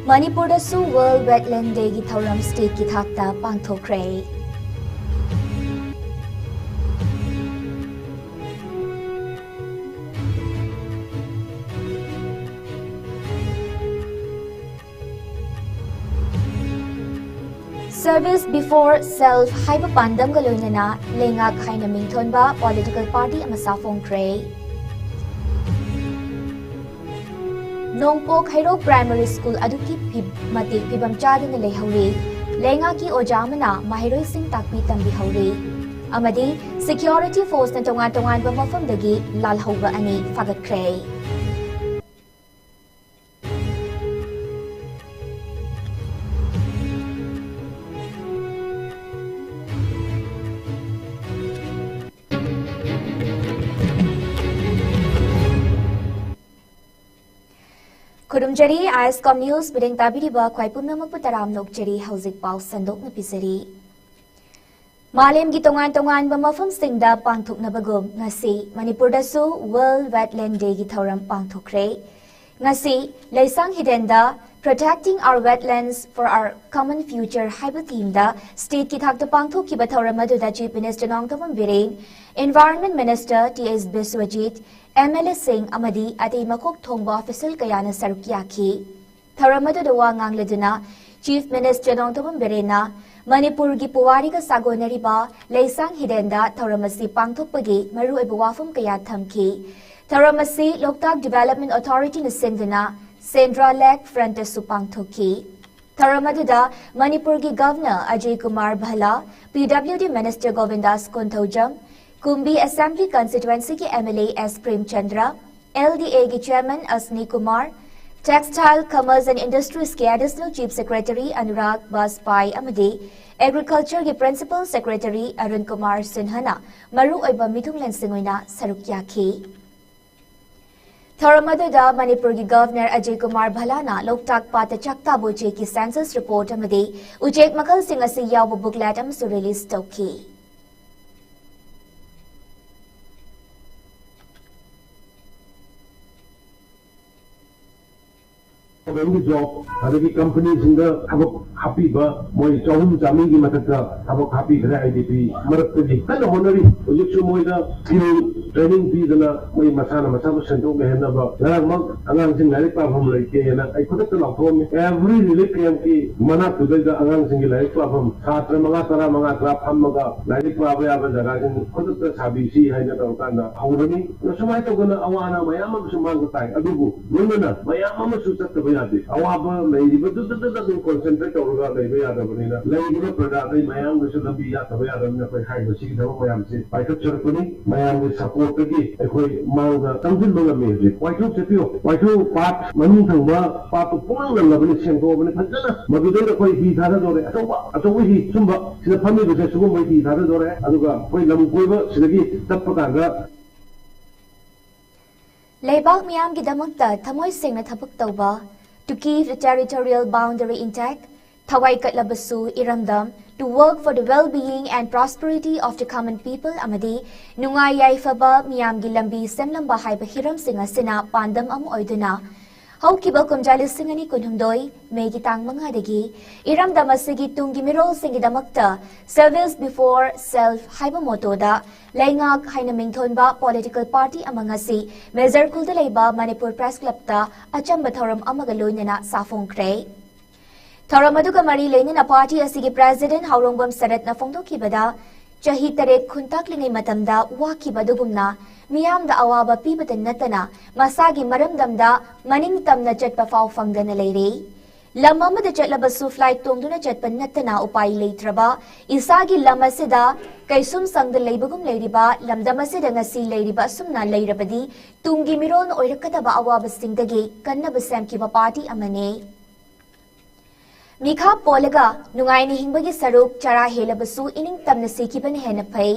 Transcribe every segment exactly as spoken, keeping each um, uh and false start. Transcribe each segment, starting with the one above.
ꯃꯅꯤꯄꯨꯔꯗꯁꯨ World Wetland Dayꯒꯤ ꯊꯧꯔꯝ stateꯀꯤ ꯊꯥꯛꯇ ꯄꯥꯡꯊꯣꯛꯈ꯭ꯔꯦ꯫ Service before self ꯍꯥꯏꯕ ꯄꯥꯟꯗꯝꯒ ꯂꯣꯏꯅꯅ ꯂꯩꯉꯥꯛ ꯍꯥꯏꯅ ꯃꯤꯡꯊꯣꯟꯕ political party ꯑꯃ ꯁꯥꯐꯣꯡꯈ꯭ꯔꯦ꯫ ꯅꯣꯡꯄꯣꯛ ꯍꯩꯔꯣꯛ Primary School ꯑꯗꯨꯛꯀꯤ ꯐꯤ-, ꯃꯇꯤꯛ ꯐꯤꯕꯝ ꯆꯥꯗꯅ ꯂꯩꯍꯧꯔꯤ꯫ ꯂꯩꯉꯥꯛꯀꯤ ꯑꯣꯖꯥ ꯑꯃꯅ ꯃꯍꯩꯔꯣꯏꯁꯤꯡ ꯇꯥꯛꯄꯤ ꯇꯝꯕꯤꯍꯧꯔꯤ꯫ ꯑꯃꯗꯤ security forceꯅ ꯇꯣꯉꯥꯟ ꯇꯣꯉꯥꯟꯕ ꯃꯐꯝꯗꯒꯤ ꯂꯥꯜꯍꯧꯕ ꯑꯅꯤ ꯐꯥꯒꯠꯈ꯭ꯔꯦ꯫ ꯈꯨꯔꯨꯝꯖꯔꯤ, ISCOM News ꯃꯤꯠꯌꯦꯡ ꯇꯥꯕꯤꯔꯤꯕ ꯈ꯭ꯋꯥꯏ ꯄꯨꯝꯅꯃꯛꯄꯨ ꯇꯔꯥꯝꯅ ꯑꯣꯛꯆꯔꯤ꯫ ꯍꯧꯖꯤꯛ ꯄꯥꯎ ꯁꯟꯗꯣꯛꯅ ꯄꯤꯖꯔꯤ꯫ ꯃꯥꯂꯦꯝꯒꯤ ꯇꯣꯉꯥꯟ ꯇꯣꯉꯥꯟꯕ ꯃꯐꯝꯁꯤꯡꯗ ꯄꯥꯡꯊꯣꯛꯅꯕꯒꯨꯝ ꯉꯁꯤ ꯃꯅꯤꯄꯨꯔꯗꯁꯨ World Wetland Dayꯒꯤ ꯊꯧꯔꯝ ꯄꯥꯡꯊꯣꯛꯈ꯭ꯔꯦ꯫ ꯉꯁꯤ ꯂꯩꯁꯥꯡ ꯍꯤꯗꯦꯟꯗ Protecting Our Wetlands for Our Common Future ꯍꯥꯏꯕ themeꯗ stateꯀꯤ ꯊꯥꯛꯇ ꯄꯥꯡꯊꯣꯛꯈꯤꯕ ꯊꯧꯔꯝ ꯑꯗꯨꯗ Chief Minister Nongthombam Biren, Environment Minister T S Biswajit, MLAꯁꯤꯡ ꯑꯃꯗꯤ ꯑꯇꯩ ꯃꯀꯣꯛ ꯊꯣꯡꯕ official ꯀꯌꯥꯅ ꯁꯔꯨꯛ ꯌꯥꯈꯤ꯫ ꯊꯧꯔꯝ ꯑꯗꯨꯗ ꯋꯥ ꯉꯥꯡꯂꯗꯨꯅ Chief Minister ꯅꯣꯡꯊꯣꯝꯕꯝ ꯕꯤꯔꯦꯟꯅ ꯃꯅꯤꯄꯨꯔꯒꯤ ꯄꯨꯋꯥꯔꯤꯒ ꯁꯥꯒꯣꯟꯅꯔꯤꯕ ꯂꯩꯁꯥꯡ ꯍꯤꯗꯦꯟꯗ ꯊꯧꯔꯝ ꯑꯁꯤ ꯄꯥꯡꯊꯣꯛꯄꯒꯤ ꯃꯔꯨꯑꯣꯏꯕ ꯋꯥꯐꯝ ꯀꯌꯥ ꯊꯝꯈꯤ꯫ ꯊꯧꯔꯝ ꯑꯁꯤ ꯂꯣꯛꯇꯥꯛ Development Authorityꯅ ꯁꯤꯟꯗꯨꯅ ꯁꯦꯟꯗ꯭ꯔꯥ Lake Frontꯇꯁꯨ ꯄꯥꯡꯊꯣꯛꯈꯤ꯫ ꯊꯧꯔꯝ ꯑꯗꯨꯗ ꯃꯅꯤꯄꯨꯔꯒꯤ Governor Ajay Kumar ꯚꯜꯂꯥ, PWD Minister ꯒꯣꯕꯤꯟꯗꯥꯁ Konthoujam, ꯀꯨꯝꯕꯤ Assembly Constituencyꯒꯤ MLA S Premchandra, LDAꯒꯤ Chairman ꯑꯁꯅꯤ Kumar, Textile, Commerce and Industriesꯀꯤ Additional Chief Secretary Anurag ꯕꯥꯖꯄꯥꯏ ꯑꯃꯗꯤ Agricultureꯒꯤ Principal Secretary ꯑꯔꯨꯟ ꯀꯨꯃꯥꯔ ꯁꯤꯟꯍꯅ ꯃꯔꯨꯑꯣꯏꯕ ꯃꯤꯊꯨꯡꯂꯦꯟꯁꯤꯡ ꯑꯣꯏꯅ ꯁꯔꯨꯛ ꯌꯥꯈꯤ꯫ ꯊꯧꯔꯝ ꯑꯗꯨꯗ ꯃꯅꯤꯄꯨꯔꯒꯤ Governor ꯑꯖꯌ ꯀꯨꯃꯥꯔ ꯚꯜꯂꯥꯅ ꯂꯣꯛꯇꯥꯛ ꯄꯥꯠꯇ ꯆꯥꯛꯇꯥꯕ ꯎꯆꯦꯛꯀꯤ census report ꯑꯃꯗꯤ ꯎꯆꯦꯛ ꯃꯈꯜꯁꯤꯡ ꯑꯁꯤ ꯌꯥꯎꯕ booklet ꯑꯃꯁꯨ release ꯇꯧꯈꯤ꯫ ꯒꯣꯔꯃꯦꯟꯒꯤ ꯖꯣꯕ, ꯑꯗꯒꯤ ꯀꯝꯄꯅꯤꯁꯤꯡꯗ ꯊꯕꯛ ꯍꯥꯞꯄꯤꯕ ꯃꯣꯏ ꯆꯍꯨꯝ ꯆꯥꯃꯔꯤꯒꯤ ꯃꯊꯛꯇ ꯊꯕꯛ ꯍꯥꯞꯄꯤꯈ꯭ꯔꯦ꯫ ꯑꯥꯏ ꯗꯤ ꯄꯤ ꯃꯔꯛꯇꯒꯤ ꯀꯟꯅ ꯍꯣꯠꯅꯔꯤ꯫ ꯍꯧꯖꯤꯛꯁꯨ ꯃꯣꯏꯗ ꯁ꯭ꯀꯤꯜ ꯇ꯭ꯔꯦꯅꯤꯡ ꯄꯤꯗꯅ ꯃꯣꯏ ꯃꯁꯥꯅ ꯃꯁꯥꯕꯨ ꯁꯦꯟꯊꯣꯛ ꯂꯩꯍꯟꯅꯕ꯫ ꯉꯔꯥꯡꯃꯛ ꯑꯉꯥꯡꯁꯤꯡ ꯂꯥꯏꯔꯤꯛ ꯄꯥꯐꯝ ꯂꯩꯇꯦꯅ ꯑꯩ ꯈꯨꯗꯛꯇ ꯂꯥꯎꯊꯣꯛꯑꯝꯃꯤ꯫ ꯑꯦꯚ꯭ꯔꯤ ꯔꯤꯂꯤꯐ ꯀꯦꯝꯞꯀꯤ ꯃꯅꯥꯛꯇꯨꯗꯩꯗ ꯑꯉꯥꯡꯁꯤꯡꯒꯤ ꯂꯥꯏꯔꯤꯛ ꯄꯥꯐꯝ ꯁꯥꯇ꯭ꯔ ꯃꯉꯥ, ꯇꯔꯥ, ꯃꯉꯥ, ꯇꯔꯥ ꯐꯝꯃꯒ ꯂꯥꯏꯔꯤꯛ ꯄꯥꯕ ꯌꯥꯕ ꯖꯒꯥꯁꯤꯡ ꯈꯨꯗꯛꯇ ꯁꯥꯕꯤꯁꯤ ꯍꯥꯏꯅ ꯇꯧꯔꯀꯥꯟꯗ ꯍꯧꯔꯅꯤ꯫ ꯑꯗꯣ ꯁꯨꯃꯥꯏꯅ ꯇꯧꯗꯅ ꯑꯋꯥ ꯑꯅꯥ ꯃꯌꯥꯝ ꯑꯃꯁꯨ ꯃꯥꯡꯕ ꯇꯥꯏ꯫ ꯑꯗꯨꯕꯨ ꯂꯣꯏꯅꯅ ꯃꯌꯥꯝ ꯑꯃꯁꯨ ꯆꯠꯇꯕ ꯌꯥꯗꯦ꯫ ꯑꯋꯥꯕ ꯂꯩꯔꯤꯕꯗꯨꯗ ꯑꯗꯨꯝ ꯀꯣꯟꯁꯦꯟꯇ꯭ꯔꯦꯠ ꯇꯧꯔꯒ ꯂꯩꯕ ꯌꯥꯗꯕꯅꯤꯅ, ꯂꯩꯔꯤꯕ ꯄ꯭ꯔꯖꯥꯗꯩ ꯃꯌꯥꯝꯒꯤꯁꯨ ꯂꯝꯕꯤ ꯌꯥꯠꯇꯕ ꯌꯥꯗꯕꯅꯤꯅ ꯑꯩꯈꯣꯏ ꯍꯥꯏꯔꯤꯕ ꯁꯤꯒꯤ ꯊꯕꯛ ꯃꯌꯥꯝꯁꯤ ꯄꯥꯏꯈꯠꯆꯔꯛꯄꯅꯤ꯫ ꯃꯌꯥꯝꯒꯤ ꯁꯄꯣꯔꯠꯇꯒꯤ ꯑꯩꯈꯣꯏ ꯃꯥꯡꯗ ꯆꯪꯁꯤꯟꯕ ꯉꯝꯃꯤ꯫ ꯍꯧꯖꯤꯛ ꯋꯥꯏꯊꯧ ꯆꯠꯄꯤꯌꯣ, ꯋꯥꯏꯊꯧ ꯄꯥꯠ ꯃꯅꯨꯡ ꯊꯪꯕ ꯄꯥꯠꯇꯨ ꯄꯨꯡꯂꯪ ꯂꯪꯂꯕꯅꯤ, ꯁꯦꯡꯗꯣꯛꯑꯕꯅꯤ ꯐꯖꯅ꯫ ꯃꯗꯨꯗꯩꯗ ꯑꯩꯈꯣꯏ ꯍꯤ ꯊꯥꯗꯗꯣꯔꯦ, ꯑꯆꯧꯕ ꯑꯆꯧꯕ ꯍꯤ꯫ ꯁꯨꯝꯕ ꯁꯤꯗ ꯐꯝꯃꯤꯕꯁꯦ ꯁꯤꯒꯨꯝꯕ ꯍꯤ ꯊꯥꯗꯗꯣꯔꯦ꯫ ꯑꯗꯨꯒ ꯑꯩꯈꯣꯏ ꯂꯝ ꯀꯣꯏꯕ ꯁꯤꯗꯒꯤ ꯆꯠꯄ ꯀꯥꯟꯗ ꯂꯩꯕꯥꯛ ꯃꯤꯌꯥꯝꯒꯤꯗꯃꯛꯇ ꯊꯃꯣꯏ ꯁꯦꯡꯅ ꯊꯕꯛ ꯇꯧꯕ, to keep the territorial boundary intact, ꯊꯋꯥꯏ ꯀꯠꯂꯕꯁꯨ ꯏꯔꯝꯗꯝ, to work for the well-being and prosperity of the common people ꯑꯃꯗꯤ ꯅꯨꯡꯉꯥꯏ ꯌꯥꯏꯐꯕ ꯃꯤꯌꯥꯝꯒꯤ ꯂꯝꯕꯤ ꯁꯦꯝꯂꯝꯕ ꯍꯥꯏꯕ ꯍꯤꯔꯝꯁꯤꯡ ꯑꯁꯤꯅ ꯄꯥꯟꯗꯝ ꯑꯃ ꯑꯣꯏꯗꯨꯅ ꯍꯧꯈꯤꯕ ꯀꯨꯝꯖꯥ ꯂꯤꯁꯤꯡ ꯑꯅꯤ ꯀꯨꯟꯍꯨꯝꯗꯣꯏ ꯃꯦꯒꯤ ꯇꯥꯡ ꯃꯉꯥꯗꯒꯤ ꯏꯔꯝꯗꯝ ꯑꯁꯤꯒꯤ ꯇꯨꯡꯒꯤ ꯃꯤꯔꯣꯜꯁꯤꯡꯒꯤꯗꯃꯛꯇ Service Before Self ꯍꯥꯏꯕ ꯃꯣꯇꯣꯗ ꯂꯩꯉꯥꯛ ꯍꯥꯏꯅ ꯃꯤꯡꯊꯣꯟꯕ ꯄꯣꯂꯤꯇꯤꯀꯦꯜ ꯄꯥꯔꯇꯤ ꯑꯃ ꯉꯁꯤ ꯃꯦꯖꯔ ꯈꯨꯜꯗ ꯂꯩꯕ ꯃꯅꯤꯄꯨꯔ ꯄ꯭ꯔꯦꯁ ꯀ꯭ꯂꯕꯇ ꯑꯆꯝꯕ ꯊꯧꯔꯝ ꯑꯃꯒ ꯂꯣꯏꯅꯅ ꯁꯥꯐꯣꯡꯈ꯭ꯔꯦ꯫ ꯊꯧꯔꯝ ꯑꯗꯨꯒ ꯃꯔꯤ ꯂꯩꯅꯅ ꯄꯥꯔꯇꯤ ꯑꯁꯤꯒꯤ ꯄ꯭ꯔꯦꯁꯤꯗꯦꯟꯠ ꯍꯥꯎꯔꯣꯡꯕꯝ ꯁꯔꯠꯅ ꯐꯣꯡꯗꯣꯛꯈꯤꯕꯗ, ꯆꯍꯤ ꯇꯔꯦꯠ ꯈꯨꯟꯇꯥꯛꯂꯤꯉꯩ ꯃꯇꯝꯗ ꯋꯥꯈꯤꯕ ꯑꯗꯨꯒꯨꯝꯅ ꯃꯤꯌꯥꯝꯗ ꯑꯋꯥꯕ ꯄꯤꯕꯇ ꯅꯠꯇꯅ ꯃꯁꯥꯒꯤ ꯃꯔꯝꯗꯝꯗ ꯃꯅꯤꯡ ꯇꯝꯅ ꯆꯠꯄ ꯐꯥꯎ ꯐꯪꯗꯅ ꯂꯩꯔꯦ꯫ ꯂꯝ ꯑꯃꯗ ꯆꯠꯂꯕꯁꯨ ꯐ꯭ꯂꯥꯏꯠ ꯇꯣꯡꯗꯨꯅ ꯆꯠꯄ ꯅꯠꯇꯅ ꯎꯄꯥꯏ ꯂꯩꯇ꯭ꯔꯕ ꯏꯁꯥꯒꯤ ꯂꯝ ꯑꯁꯤꯗ ꯀꯩꯁꯨꯝꯁꯪꯗ ꯂꯩꯕꯒꯨꯝ ꯂꯩꯔꯤꯕ ꯂꯝꯗꯝ ꯑꯁꯤꯗ ꯉꯁꯤ ꯂꯩꯔꯤꯕ ꯑꯁꯨꯝꯅ ꯂꯩꯔꯕꯗꯤ ꯇꯨꯡꯒꯤ ꯃꯤꯔꯣꯜꯅ ꯑꯣꯏꯔꯛꯀꯗꯕ ꯑꯋꯥꯕꯁꯤꯡꯗꯒꯤ ꯀꯟꯅꯕ ꯁꯦꯝꯈꯤꯕ ꯄꯥꯔꯇꯤ ꯑꯃꯅꯤ꯫ ꯃꯤꯈꯥ ꯄꯣꯜꯂꯒ ꯅꯨꯡꯉꯥꯏꯅ ꯍꯤꯡꯕꯒꯤ ꯁꯔꯨꯛ ꯆꯔꯥ ꯍꯦꯜꯂꯕꯁꯨ ꯏꯅꯤꯡ ꯇꯝꯅ ꯁꯤꯈꯤꯕꯅ ꯍꯦꯟꯅ ꯐꯩ꯫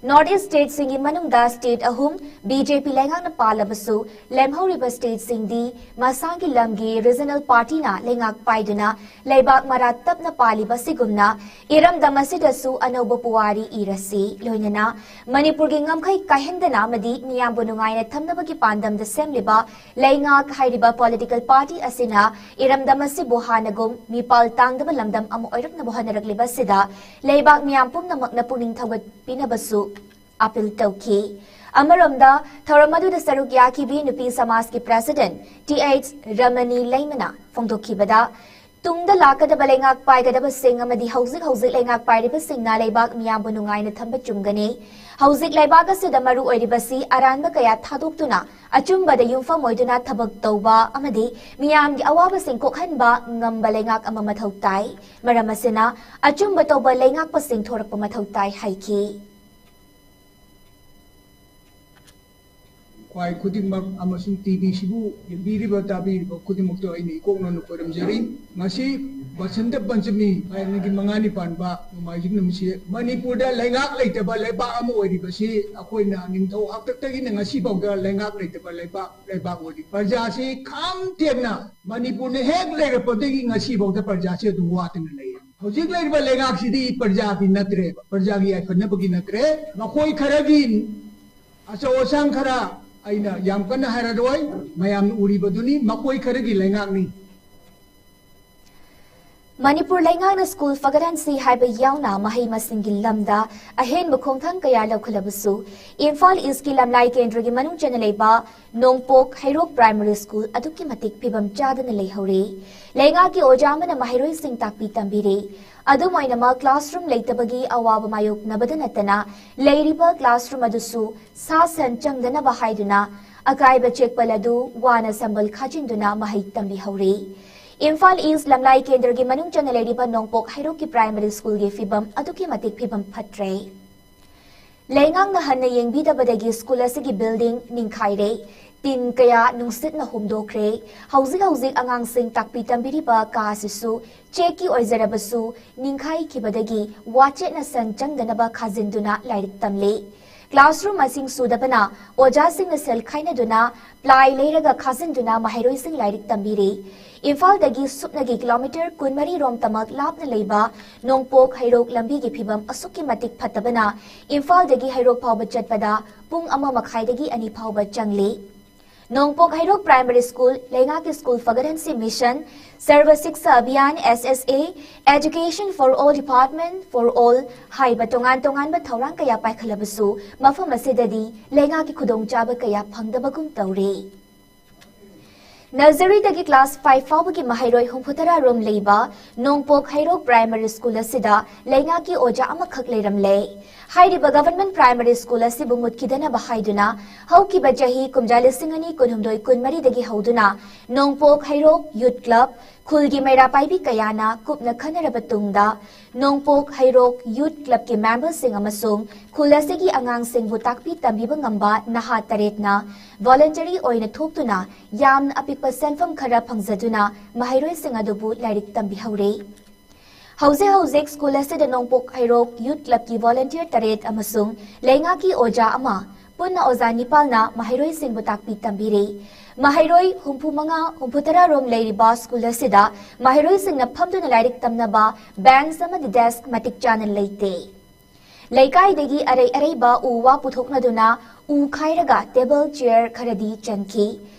North East stateꯁꯤꯡꯒꯤ ꯃꯅꯨꯡꯗ state ꯑꯍꯨꯝ BJP ꯂꯩꯉꯥꯛꯅ ꯄꯥꯜꯂꯕꯁꯨ, ꯂꯦꯝꯍꯧꯔꯤꯕ stateꯁꯤꯡꯗꯤ ꯃꯁꯥꯒꯤ ꯂꯝꯒꯤ regional partyꯅ ꯂꯩꯉꯥꯛ ꯄꯥꯏꯗꯨꯅ ꯂꯩꯕꯥꯛ ꯃꯔꯥ ꯇꯞꯅ ꯄꯥꯜꯂꯤꯕ ꯑꯁꯤꯒꯨꯝꯅ ꯏꯔꯝꯗꯝ ꯑꯁꯤꯗꯁꯨ ꯑꯅꯧꯕ ꯄꯨꯋꯥꯔꯤ ꯏꯔꯁꯤ꯫ ꯂꯣꯏꯅꯅ ꯃꯅꯤꯄꯨꯔꯒꯤ ꯉꯝꯈꯩ ꯀꯥꯏꯍꯟꯗꯅ ꯑꯃꯗꯤ ꯃꯤꯌꯥꯝꯕꯨ ꯅꯨꯡꯉꯥꯏꯅ ꯊꯝꯅꯕꯒꯤ ꯄꯥꯟꯗꯝꯗ ꯁꯦꯝꯂꯤꯕ ꯂꯩꯉꯥꯛ ꯍꯥꯏꯔꯤꯕ political party ꯑꯁꯤꯅ ꯏꯔꯝꯗꯝ ꯑꯁꯤꯕꯨ ꯍꯥꯟꯅꯒꯨꯝ ꯃꯤꯄꯥꯜ ꯇꯥꯡꯗꯕ ꯂꯝꯗꯝ ꯑꯃ ꯑꯣꯏꯔꯛꯅꯕ ꯍꯣꯠꯅꯔꯛꯂꯤꯕ ꯑꯁꯤꯗ ꯂꯩꯕꯥꯛ ꯃꯤꯌꯥꯝ ꯄꯨꯝꯅꯃꯛꯅ ꯄꯨꯛꯅꯤꯡ ꯊꯧꯒꯠ ꯄꯤꯅꯕꯁꯨ appeal ꯇꯧꯈꯤ꯫ ꯑꯃꯔꯣꯝꯗ, ꯊꯧꯔꯝ ꯑꯗꯨꯗ ꯁꯔꯨꯛ ꯌꯥꯈꯤꯕꯤ ꯅꯨꯄꯤ ꯁꯃꯥꯖꯀꯤ president Th ꯔꯃꯅꯤ ꯂꯩꯃꯅ ꯐꯣꯡꯗꯣꯛꯈꯤꯕꯗ, ꯇꯨꯡꯗ ꯂꯥꯛꯀꯗꯕ ꯂꯩꯉꯥꯛ ꯄꯥꯏꯒꯗꯕꯁꯤꯡ ꯑꯃꯗꯤ ꯍꯧꯖꯤꯛ ꯍꯧꯖꯤꯛ ꯂꯩꯉꯥꯛ ꯄꯥꯏꯔꯤꯕꯁꯤꯡꯅ ꯂꯩꯕꯥꯛ ꯃꯤꯌꯥꯝꯕꯨ ꯅꯨꯡꯉꯥꯏꯅ ꯊꯝꯕ ꯆꯨꯝꯒꯅꯤ꯫ ꯍꯧꯖꯤꯛ ꯂꯩꯕꯥꯛ ꯑꯁꯤꯗ ꯃꯔꯨ ꯑꯣꯏꯔꯤꯕꯁꯤ ꯑꯔꯥꯟꯕ ꯀꯌꯥ ꯊꯥꯗꯣꯛꯇꯨꯅ ꯑꯆꯨꯝꯕꯗ ꯌꯨꯝꯐꯝ ꯑꯣꯏꯗꯨꯅ ꯊꯕꯛ ꯇꯧꯕ ꯑꯃꯗꯤ ꯃꯤꯌꯥꯝꯒꯤ ꯑꯋꯥꯕꯁꯤꯡ ꯀꯣꯛꯍꯟꯕ ꯉꯝꯕ ꯂꯩꯉꯥꯛ ꯑꯃ ꯃꯊꯧ ꯇꯥꯏ꯫ ꯃꯔꯝ ꯑꯁꯤꯅ, ꯑꯆꯨꯝꯕ ꯇꯧꯕ ꯂꯩꯉꯥꯛꯄꯁꯤꯡ ꯊꯣꯔꯛꯄ ꯃꯊꯧ ꯇꯥꯏ ꯍꯥꯏꯈꯤ꯫ ꯈ꯭ꯋꯥꯏ ꯈꯨꯗꯤꯡꯃꯛ ꯑꯃꯁꯨꯡ TVꯁꯤꯕꯨ ꯌꯦꯡꯕꯤꯔꯤꯕ, ꯇꯥꯕꯤꯔꯤꯕ ꯈꯨꯗꯤꯡꯃꯛꯇ ꯑꯩꯅ ꯏꯀꯣꯛꯅꯅ ꯈꯣꯏꯔꯝꯖꯔꯤ꯫ ꯉꯁꯤ ꯕꯁꯟꯇ ꯄꯟꯆꯃꯤ, ꯂꯥꯏꯅꯤꯡꯒꯤ ꯃꯉꯥꯅꯤ ꯄꯥꯟꯕ ꯅꯣꯡꯃꯥꯏꯖꯤꯡ ꯅꯨꯃꯤꯠꯁꯤ, ꯃꯅꯤꯄꯨꯔꯗ ꯂꯩꯉꯥꯛ ꯂꯩꯇꯕ ꯂꯩꯕꯥꯛ ꯑꯃ ꯑꯣꯏꯔꯤꯕꯁꯤ ꯑꯩꯈꯣꯏꯅ ꯅꯤꯡꯊꯧ ꯍꯥꯛꯇꯛꯇꯒꯤꯅ ꯉꯁꯤ ꯐꯥꯎꯗ ꯂꯩꯉꯥꯛ ꯂꯩꯇꯕ ꯂꯩꯕꯥꯛ, ꯂꯩꯕꯥꯛ ꯑꯣꯏꯔꯤ꯫ ꯄ꯭ꯔꯖꯥꯁꯤ ꯈꯝ ꯊꯦꯡꯅ ꯃꯅꯤꯄꯨꯔꯅ ꯍꯦꯛ ꯂꯩꯔꯛꯄꯗꯒꯤ ꯉꯁꯤ ꯐꯥꯎꯗ ꯄ꯭ꯔꯖꯥꯁꯤ ꯑꯗꯨꯝ ꯋꯥꯠꯇꯅ ꯂꯩ꯫ ꯍꯧꯖꯤꯛ ꯂꯩꯔꯤꯕ ꯂꯩꯉꯥꯛꯁꯤꯗꯤ ꯄ꯭ꯔꯖꯥꯒꯤ ꯅꯠꯇ꯭ꯔꯦꯕ, ꯄ꯭ꯔꯖꯥꯒꯤ ꯌꯥꯏꯐꯅꯕꯒꯤ ꯅꯠꯇ꯭ꯔꯦ꯫ ꯃꯈꯣꯏ ꯈꯔꯒꯤ ꯑꯆꯧ ꯑꯁꯥꯡ ꯈꯔ, ꯑꯩꯅ ꯌꯥꯝ ꯀꯟꯅ ꯍꯥꯏꯔꯔꯣꯏ, ꯃꯌꯥꯝꯅ ꯎꯔꯤꯕꯗꯨꯅꯤ, ꯃꯈꯣꯏ ꯈꯔꯒꯤ ꯂꯩꯉꯥꯛꯅꯤ꯫ ꯃꯅꯤꯄꯨꯔ ꯂꯩꯉꯥꯛꯅ ꯁ꯭ꯀꯨꯜ ꯐꯒꯠꯍꯟꯁꯤ ꯍꯥꯏꯕ ꯌꯥꯎꯅ ꯃꯍꯩ ꯃꯁꯤꯡꯒꯤ ꯂꯝꯗ ꯑꯍꯦꯟꯕ ꯈꯣꯡꯊꯥꯡ ꯀꯌꯥ ꯂꯧꯈꯠꯂꯕꯁꯨ, ꯏꯝꯐꯥꯜ ꯏꯁꯀꯤ ꯂꯝꯂꯥꯏ ꯀꯦꯟꯗ꯭ꯔꯒꯤ ꯃꯅꯨꯡ ꯆꯟꯅ ꯂꯩꯕ ꯅꯣꯡꯄꯣꯛ ꯍꯩꯔꯣꯛ ꯄ꯭ꯔꯥꯏꯃꯔꯤ ꯁ꯭ꯀꯨꯜ ꯑꯗꯨꯛꯀꯤ ꯃꯇꯤꯛ ꯐꯤꯕꯝ ꯆꯥꯗꯅ ꯂꯩꯍꯧꯔꯦ꯫ ꯂꯩꯉꯥꯛꯀꯤ ꯑꯣꯖꯥ ꯑꯃꯅ ꯃꯍꯩꯔꯣꯏꯁꯤꯡ ꯇꯥꯛꯄꯤ ꯇꯝꯕꯤꯔꯦ꯫ ꯑꯗꯨꯝ ꯑꯣꯏꯅꯃꯛ, ꯀ꯭ꯂꯥꯁꯔꯨꯝ ꯂꯩꯇꯕꯒꯤ ꯑꯋꯥꯕ ꯃꯥꯌꯣꯛꯅꯕꯗ ꯅꯠꯇꯅ, ꯂꯩꯔꯤꯕ ꯀ꯭ꯂꯥꯁꯔꯨꯝ ꯑꯗꯨꯁꯨ ꯁꯥ ꯁꯟ ꯆꯪꯗꯅꯕ ꯍꯥꯏꯗꯨꯅ ꯑꯀꯥꯏꯕ ꯆꯦꯛꯄꯜ ꯑꯗꯨ ꯋꯥꯅ ꯁꯝꯕꯜ ꯈꯥꯖꯤꯟꯗꯨꯅ ꯃꯍꯩ ꯇꯝꯕꯤꯍꯧꯔꯤ꯫ ꯏꯝꯐꯥꯜ ꯏꯁ ꯂꯝꯂꯥꯏ ꯀꯦꯟꯗ꯭ꯔꯒꯤ ꯃꯅꯨꯡ ꯆꯟꯅ ꯂꯩꯔꯤꯕ ꯅꯣꯡꯄꯣꯛ ꯍꯩꯔꯣꯛꯀꯤ ꯄ꯭ꯔꯥꯏꯃꯔꯤ ꯁ꯭ꯀꯨꯜꯒꯤ ꯐꯤꯕꯝ ꯑꯗꯨꯛꯀꯤ ꯃꯇꯤꯛ ꯐꯤꯕꯝ ꯐꯠꯇ꯭ꯔꯦ꯫ ꯂꯩꯉꯥꯛꯅ ꯍꯟꯅ ꯌꯦꯡꯕꯤꯗꯕꯗꯒꯤ ꯁ꯭ꯀꯨꯜ ꯑꯁꯤꯒꯤ ꯕꯤꯜꯗꯤꯡ ꯅꯤꯡꯈꯥꯏꯔꯦ꯫ ꯇꯤꯟ ꯀꯌꯥ ꯅꯨꯡꯁꯤꯠꯅ ꯍꯨꯝꯗꯣꯛꯈ꯭ꯔꯦ꯫ ꯍꯧꯖꯤꯛ ꯍꯧꯖꯤꯛ ꯑꯉꯥꯡꯁꯤꯡ ꯇꯥꯛꯄꯤ ꯇꯝꯕꯤꯔꯤꯕ ꯀꯥ ꯑꯁꯤꯁꯨ ꯆꯦꯛꯀꯤ ꯑꯣꯏꯖꯔꯕꯁꯨ ꯅꯤꯡꯈꯥꯏꯈꯤꯕꯗꯒꯤ ꯋꯥꯆꯦꯠꯅ ꯁꯟ ꯆꯪꯗꯅꯕ ꯈꯥꯖꯤꯟꯗꯨꯅ ꯂꯥꯏꯔꯤꯛ ꯇꯝꯂꯤ꯫ ꯀ꯭ꯂꯥꯁꯔꯨꯝ ꯃꯁꯤꯡ ꯁꯨꯗꯕꯅ ꯑꯣꯖꯥꯁꯤꯡꯅ ꯁꯦꯜ ꯈꯥꯏꯅꯗꯨꯅ ꯄ꯭ꯂꯥꯏ ꯂꯩꯔꯒ ꯈꯥꯖꯤꯟꯗꯨꯅ ꯃꯍꯩꯔꯣꯏꯁꯤꯡ ꯂꯥꯏꯔꯤꯛ ꯇꯝꯕꯤꯔꯤ꯫ ꯏꯝꯐꯥꯜꯗꯒꯤ ꯁꯨꯞꯅꯒꯤ ꯀꯤꯂꯣꯃꯤꯇꯔ ꯀꯨꯟꯃꯔꯤ ꯔꯣꯝ ꯇꯃꯛ ꯂꯥꯞꯅ ꯂꯩꯕ ꯅꯣꯡꯄꯣꯛ ꯍꯩꯔꯣꯛ ꯂꯝꯕꯤꯒꯤ ꯐꯤꯕꯝ ꯑꯁꯨꯛꯀꯤ ꯃꯇꯤꯛ ꯐꯠꯇꯕꯅ ꯏꯝꯐꯥꯜꯗꯒꯤ ꯍꯩꯔꯣꯛ ꯐꯥꯎꯕ ꯆꯠꯄꯗ ꯄꯨꯡ ꯑꯃ ꯃꯈꯥꯏꯗꯒꯤ ꯑꯅꯤ ꯐꯥꯎꯕ ꯆꯪꯂꯤ꯫ ꯅꯣꯡꯄꯣꯛ ꯍꯩꯔꯣꯛ ꯄ꯭ꯔꯥꯏꯃꯔꯤ ꯁ꯭ꯀꯨꯜ, ꯂꯩꯉꯥꯛꯀꯤ ꯁ꯭ꯀꯨꯜ ꯐꯒꯠꯍꯟꯁꯤ mission, Sarva Shiksha Abhiyan, S S A, Education for All, Department for All ꯍꯥꯏꯕ ꯇꯣꯉꯥꯟ ꯇꯣꯉꯥꯟꯕ ꯊꯧꯔꯥꯡ ꯀꯌꯥ ꯄꯥꯏꯈꯠꯂꯕꯁꯨ ꯃꯐꯝ ꯑꯁꯤꯗꯗꯤ ꯂꯩꯉꯥꯛꯀꯤ ꯈꯨꯗꯣꯡꯆꯥꯕ ꯀꯌꯥ ꯐꯪꯗꯕꯒꯨꯝ ꯇꯧꯔꯦ꯫ ꯅꯔꯖꯔꯤꯗꯒꯤ ꯀ꯭ꯂꯥꯁ ꯐꯥꯏꯚ ꯐꯥꯎꯕꯒꯤ ꯃꯍꯩꯔꯣꯏ ꯍꯨꯝꯐꯨꯇꯔꯥ ꯔꯣꯝ ꯂꯩꯕ ꯅꯣꯡꯄꯣꯛ ꯍꯩꯔꯣꯛ ꯄ꯭ꯔꯥꯏꯃꯔꯤ ꯁ꯭ꯀꯨꯜ ꯑꯁꯤꯗ ꯂꯩꯉꯥꯛꯀꯤ ꯑꯣꯖꯥ ꯑꯃꯈꯛ ꯂꯩꯔꯝꯂꯦ꯫ ꯍꯥꯏꯔꯤꯕ ꯒꯚꯔꯟꯃꯦꯟꯠ ꯄ꯭ꯔꯥꯏꯃꯔꯤ ꯁ꯭ꯀꯨꯜ ꯑꯁꯤꯕꯨ ꯃꯨꯠꯈꯤꯗꯅꯕ ꯍꯥꯏꯗꯨꯅ ꯍꯧꯈꯤꯕ ꯆꯍꯤ ꯀꯨꯝꯖꯥ ꯂꯤꯁꯤꯡ ꯑꯅꯤ ꯀꯨꯟꯍꯨꯝꯗꯣꯏ ꯀꯨꯟꯃꯔꯤꯗꯒꯤ ꯍꯧꯗꯨꯅ ꯅꯣꯡꯄꯣꯛ ꯍꯩꯔꯣꯛ ꯌꯨꯠ ꯀ꯭ꯂꯕ, ꯈꯨꯜꯒꯤ ꯃꯩꯔꯥ ꯄꯥꯏꯕꯤ ꯀꯌꯥꯅ ꯀꯨꯞꯅ ꯈꯟꯅꯔꯕ ꯇꯨꯡꯗ ꯅꯣꯡꯄꯣꯛ ꯍꯩꯔꯣꯛ ꯌꯨꯠ ꯀ꯭ꯂꯕꯀꯤ ꯃꯦꯝꯕꯔꯁꯤꯡ ꯑꯃꯁꯨꯡ ꯈꯨꯜ ꯑꯁꯤꯒꯤ ꯑꯉꯥꯡꯁꯤꯡꯕꯨ ꯇꯥꯛꯄꯤ ꯇꯝꯕꯤꯕ ꯉꯝꯕ ꯅꯍꯥ ꯇꯔꯦꯠꯅ ꯚꯣꯂꯟꯇꯔꯤ ꯑꯣꯏꯅ ꯊꯣꯛꯇꯨꯅ ꯌꯥꯝꯅ ꯑꯄꯤꯛꯄ ꯁꯦꯟꯐꯝ ꯈꯔ ꯐꯪꯖꯗꯨꯅ ꯃꯍꯩꯔꯣꯏꯁꯤꯡ ꯑꯗꯨꯕꯨ ꯂꯥꯏꯔꯤꯛ ꯇꯝꯕꯤꯍꯧꯔꯤ꯫ ꯍꯧꯖꯤꯛ ꯍꯧꯖꯤꯛ ꯁ꯭ꯀꯨꯜ ꯑꯁꯤꯗ ꯅꯣꯡꯄꯣꯛ ꯍꯩꯔꯣꯛ ꯌꯨꯠ ꯀ꯭ꯂꯕꯀꯤ ꯚꯣꯂꯟꯇꯤꯌꯔ ꯇꯔꯦꯠ ꯑꯃꯁꯨꯡ ꯂꯩꯉꯥꯛꯀꯤ ꯑꯣꯖꯥ ꯑꯃ, ꯄꯨꯟꯅ ꯑꯣꯖꯥ ꯅꯤꯄꯥꯜꯅ ꯃꯍꯩꯔꯣꯏꯁꯤꯡꯕꯨ ꯇꯥꯛꯄꯤ ꯇꯝꯕꯤꯔꯤ꯫ ꯃꯍꯩꯔꯣꯏ ꯍꯨꯝꯐꯨ ꯃꯉꯥ, ꯍꯨꯝꯐꯨꯇꯔꯥ ꯔꯣꯝ ꯂꯩꯔꯤꯕ ꯁ꯭ꯀꯨꯜ ꯑꯁꯤꯗ ꯃꯍꯩꯔꯣꯏꯁꯤꯡꯅ ꯐꯝꯗꯨꯅ ꯂꯥꯏꯔꯤꯛ ꯇꯝꯅꯕ ꯕꯦꯟꯆ ꯑꯃꯗꯤ ꯗꯦꯁ꯭ꯛ ꯃꯇꯤꯛ ꯆꯥꯅ ꯂꯩꯇꯦ꯫ ꯂꯩꯀꯥꯏꯗꯒꯤ ꯑꯔꯩ ꯑꯔꯩꯕ ꯎ ꯋꯥ ꯄꯨꯊꯣꯛꯅꯗꯨꯅ ꯎ ꯈꯥꯏꯔꯒ ꯇꯦꯕꯜ, ꯆꯦꯌꯔ ꯈꯔꯗꯤ ꯆꯟꯈꯤ꯫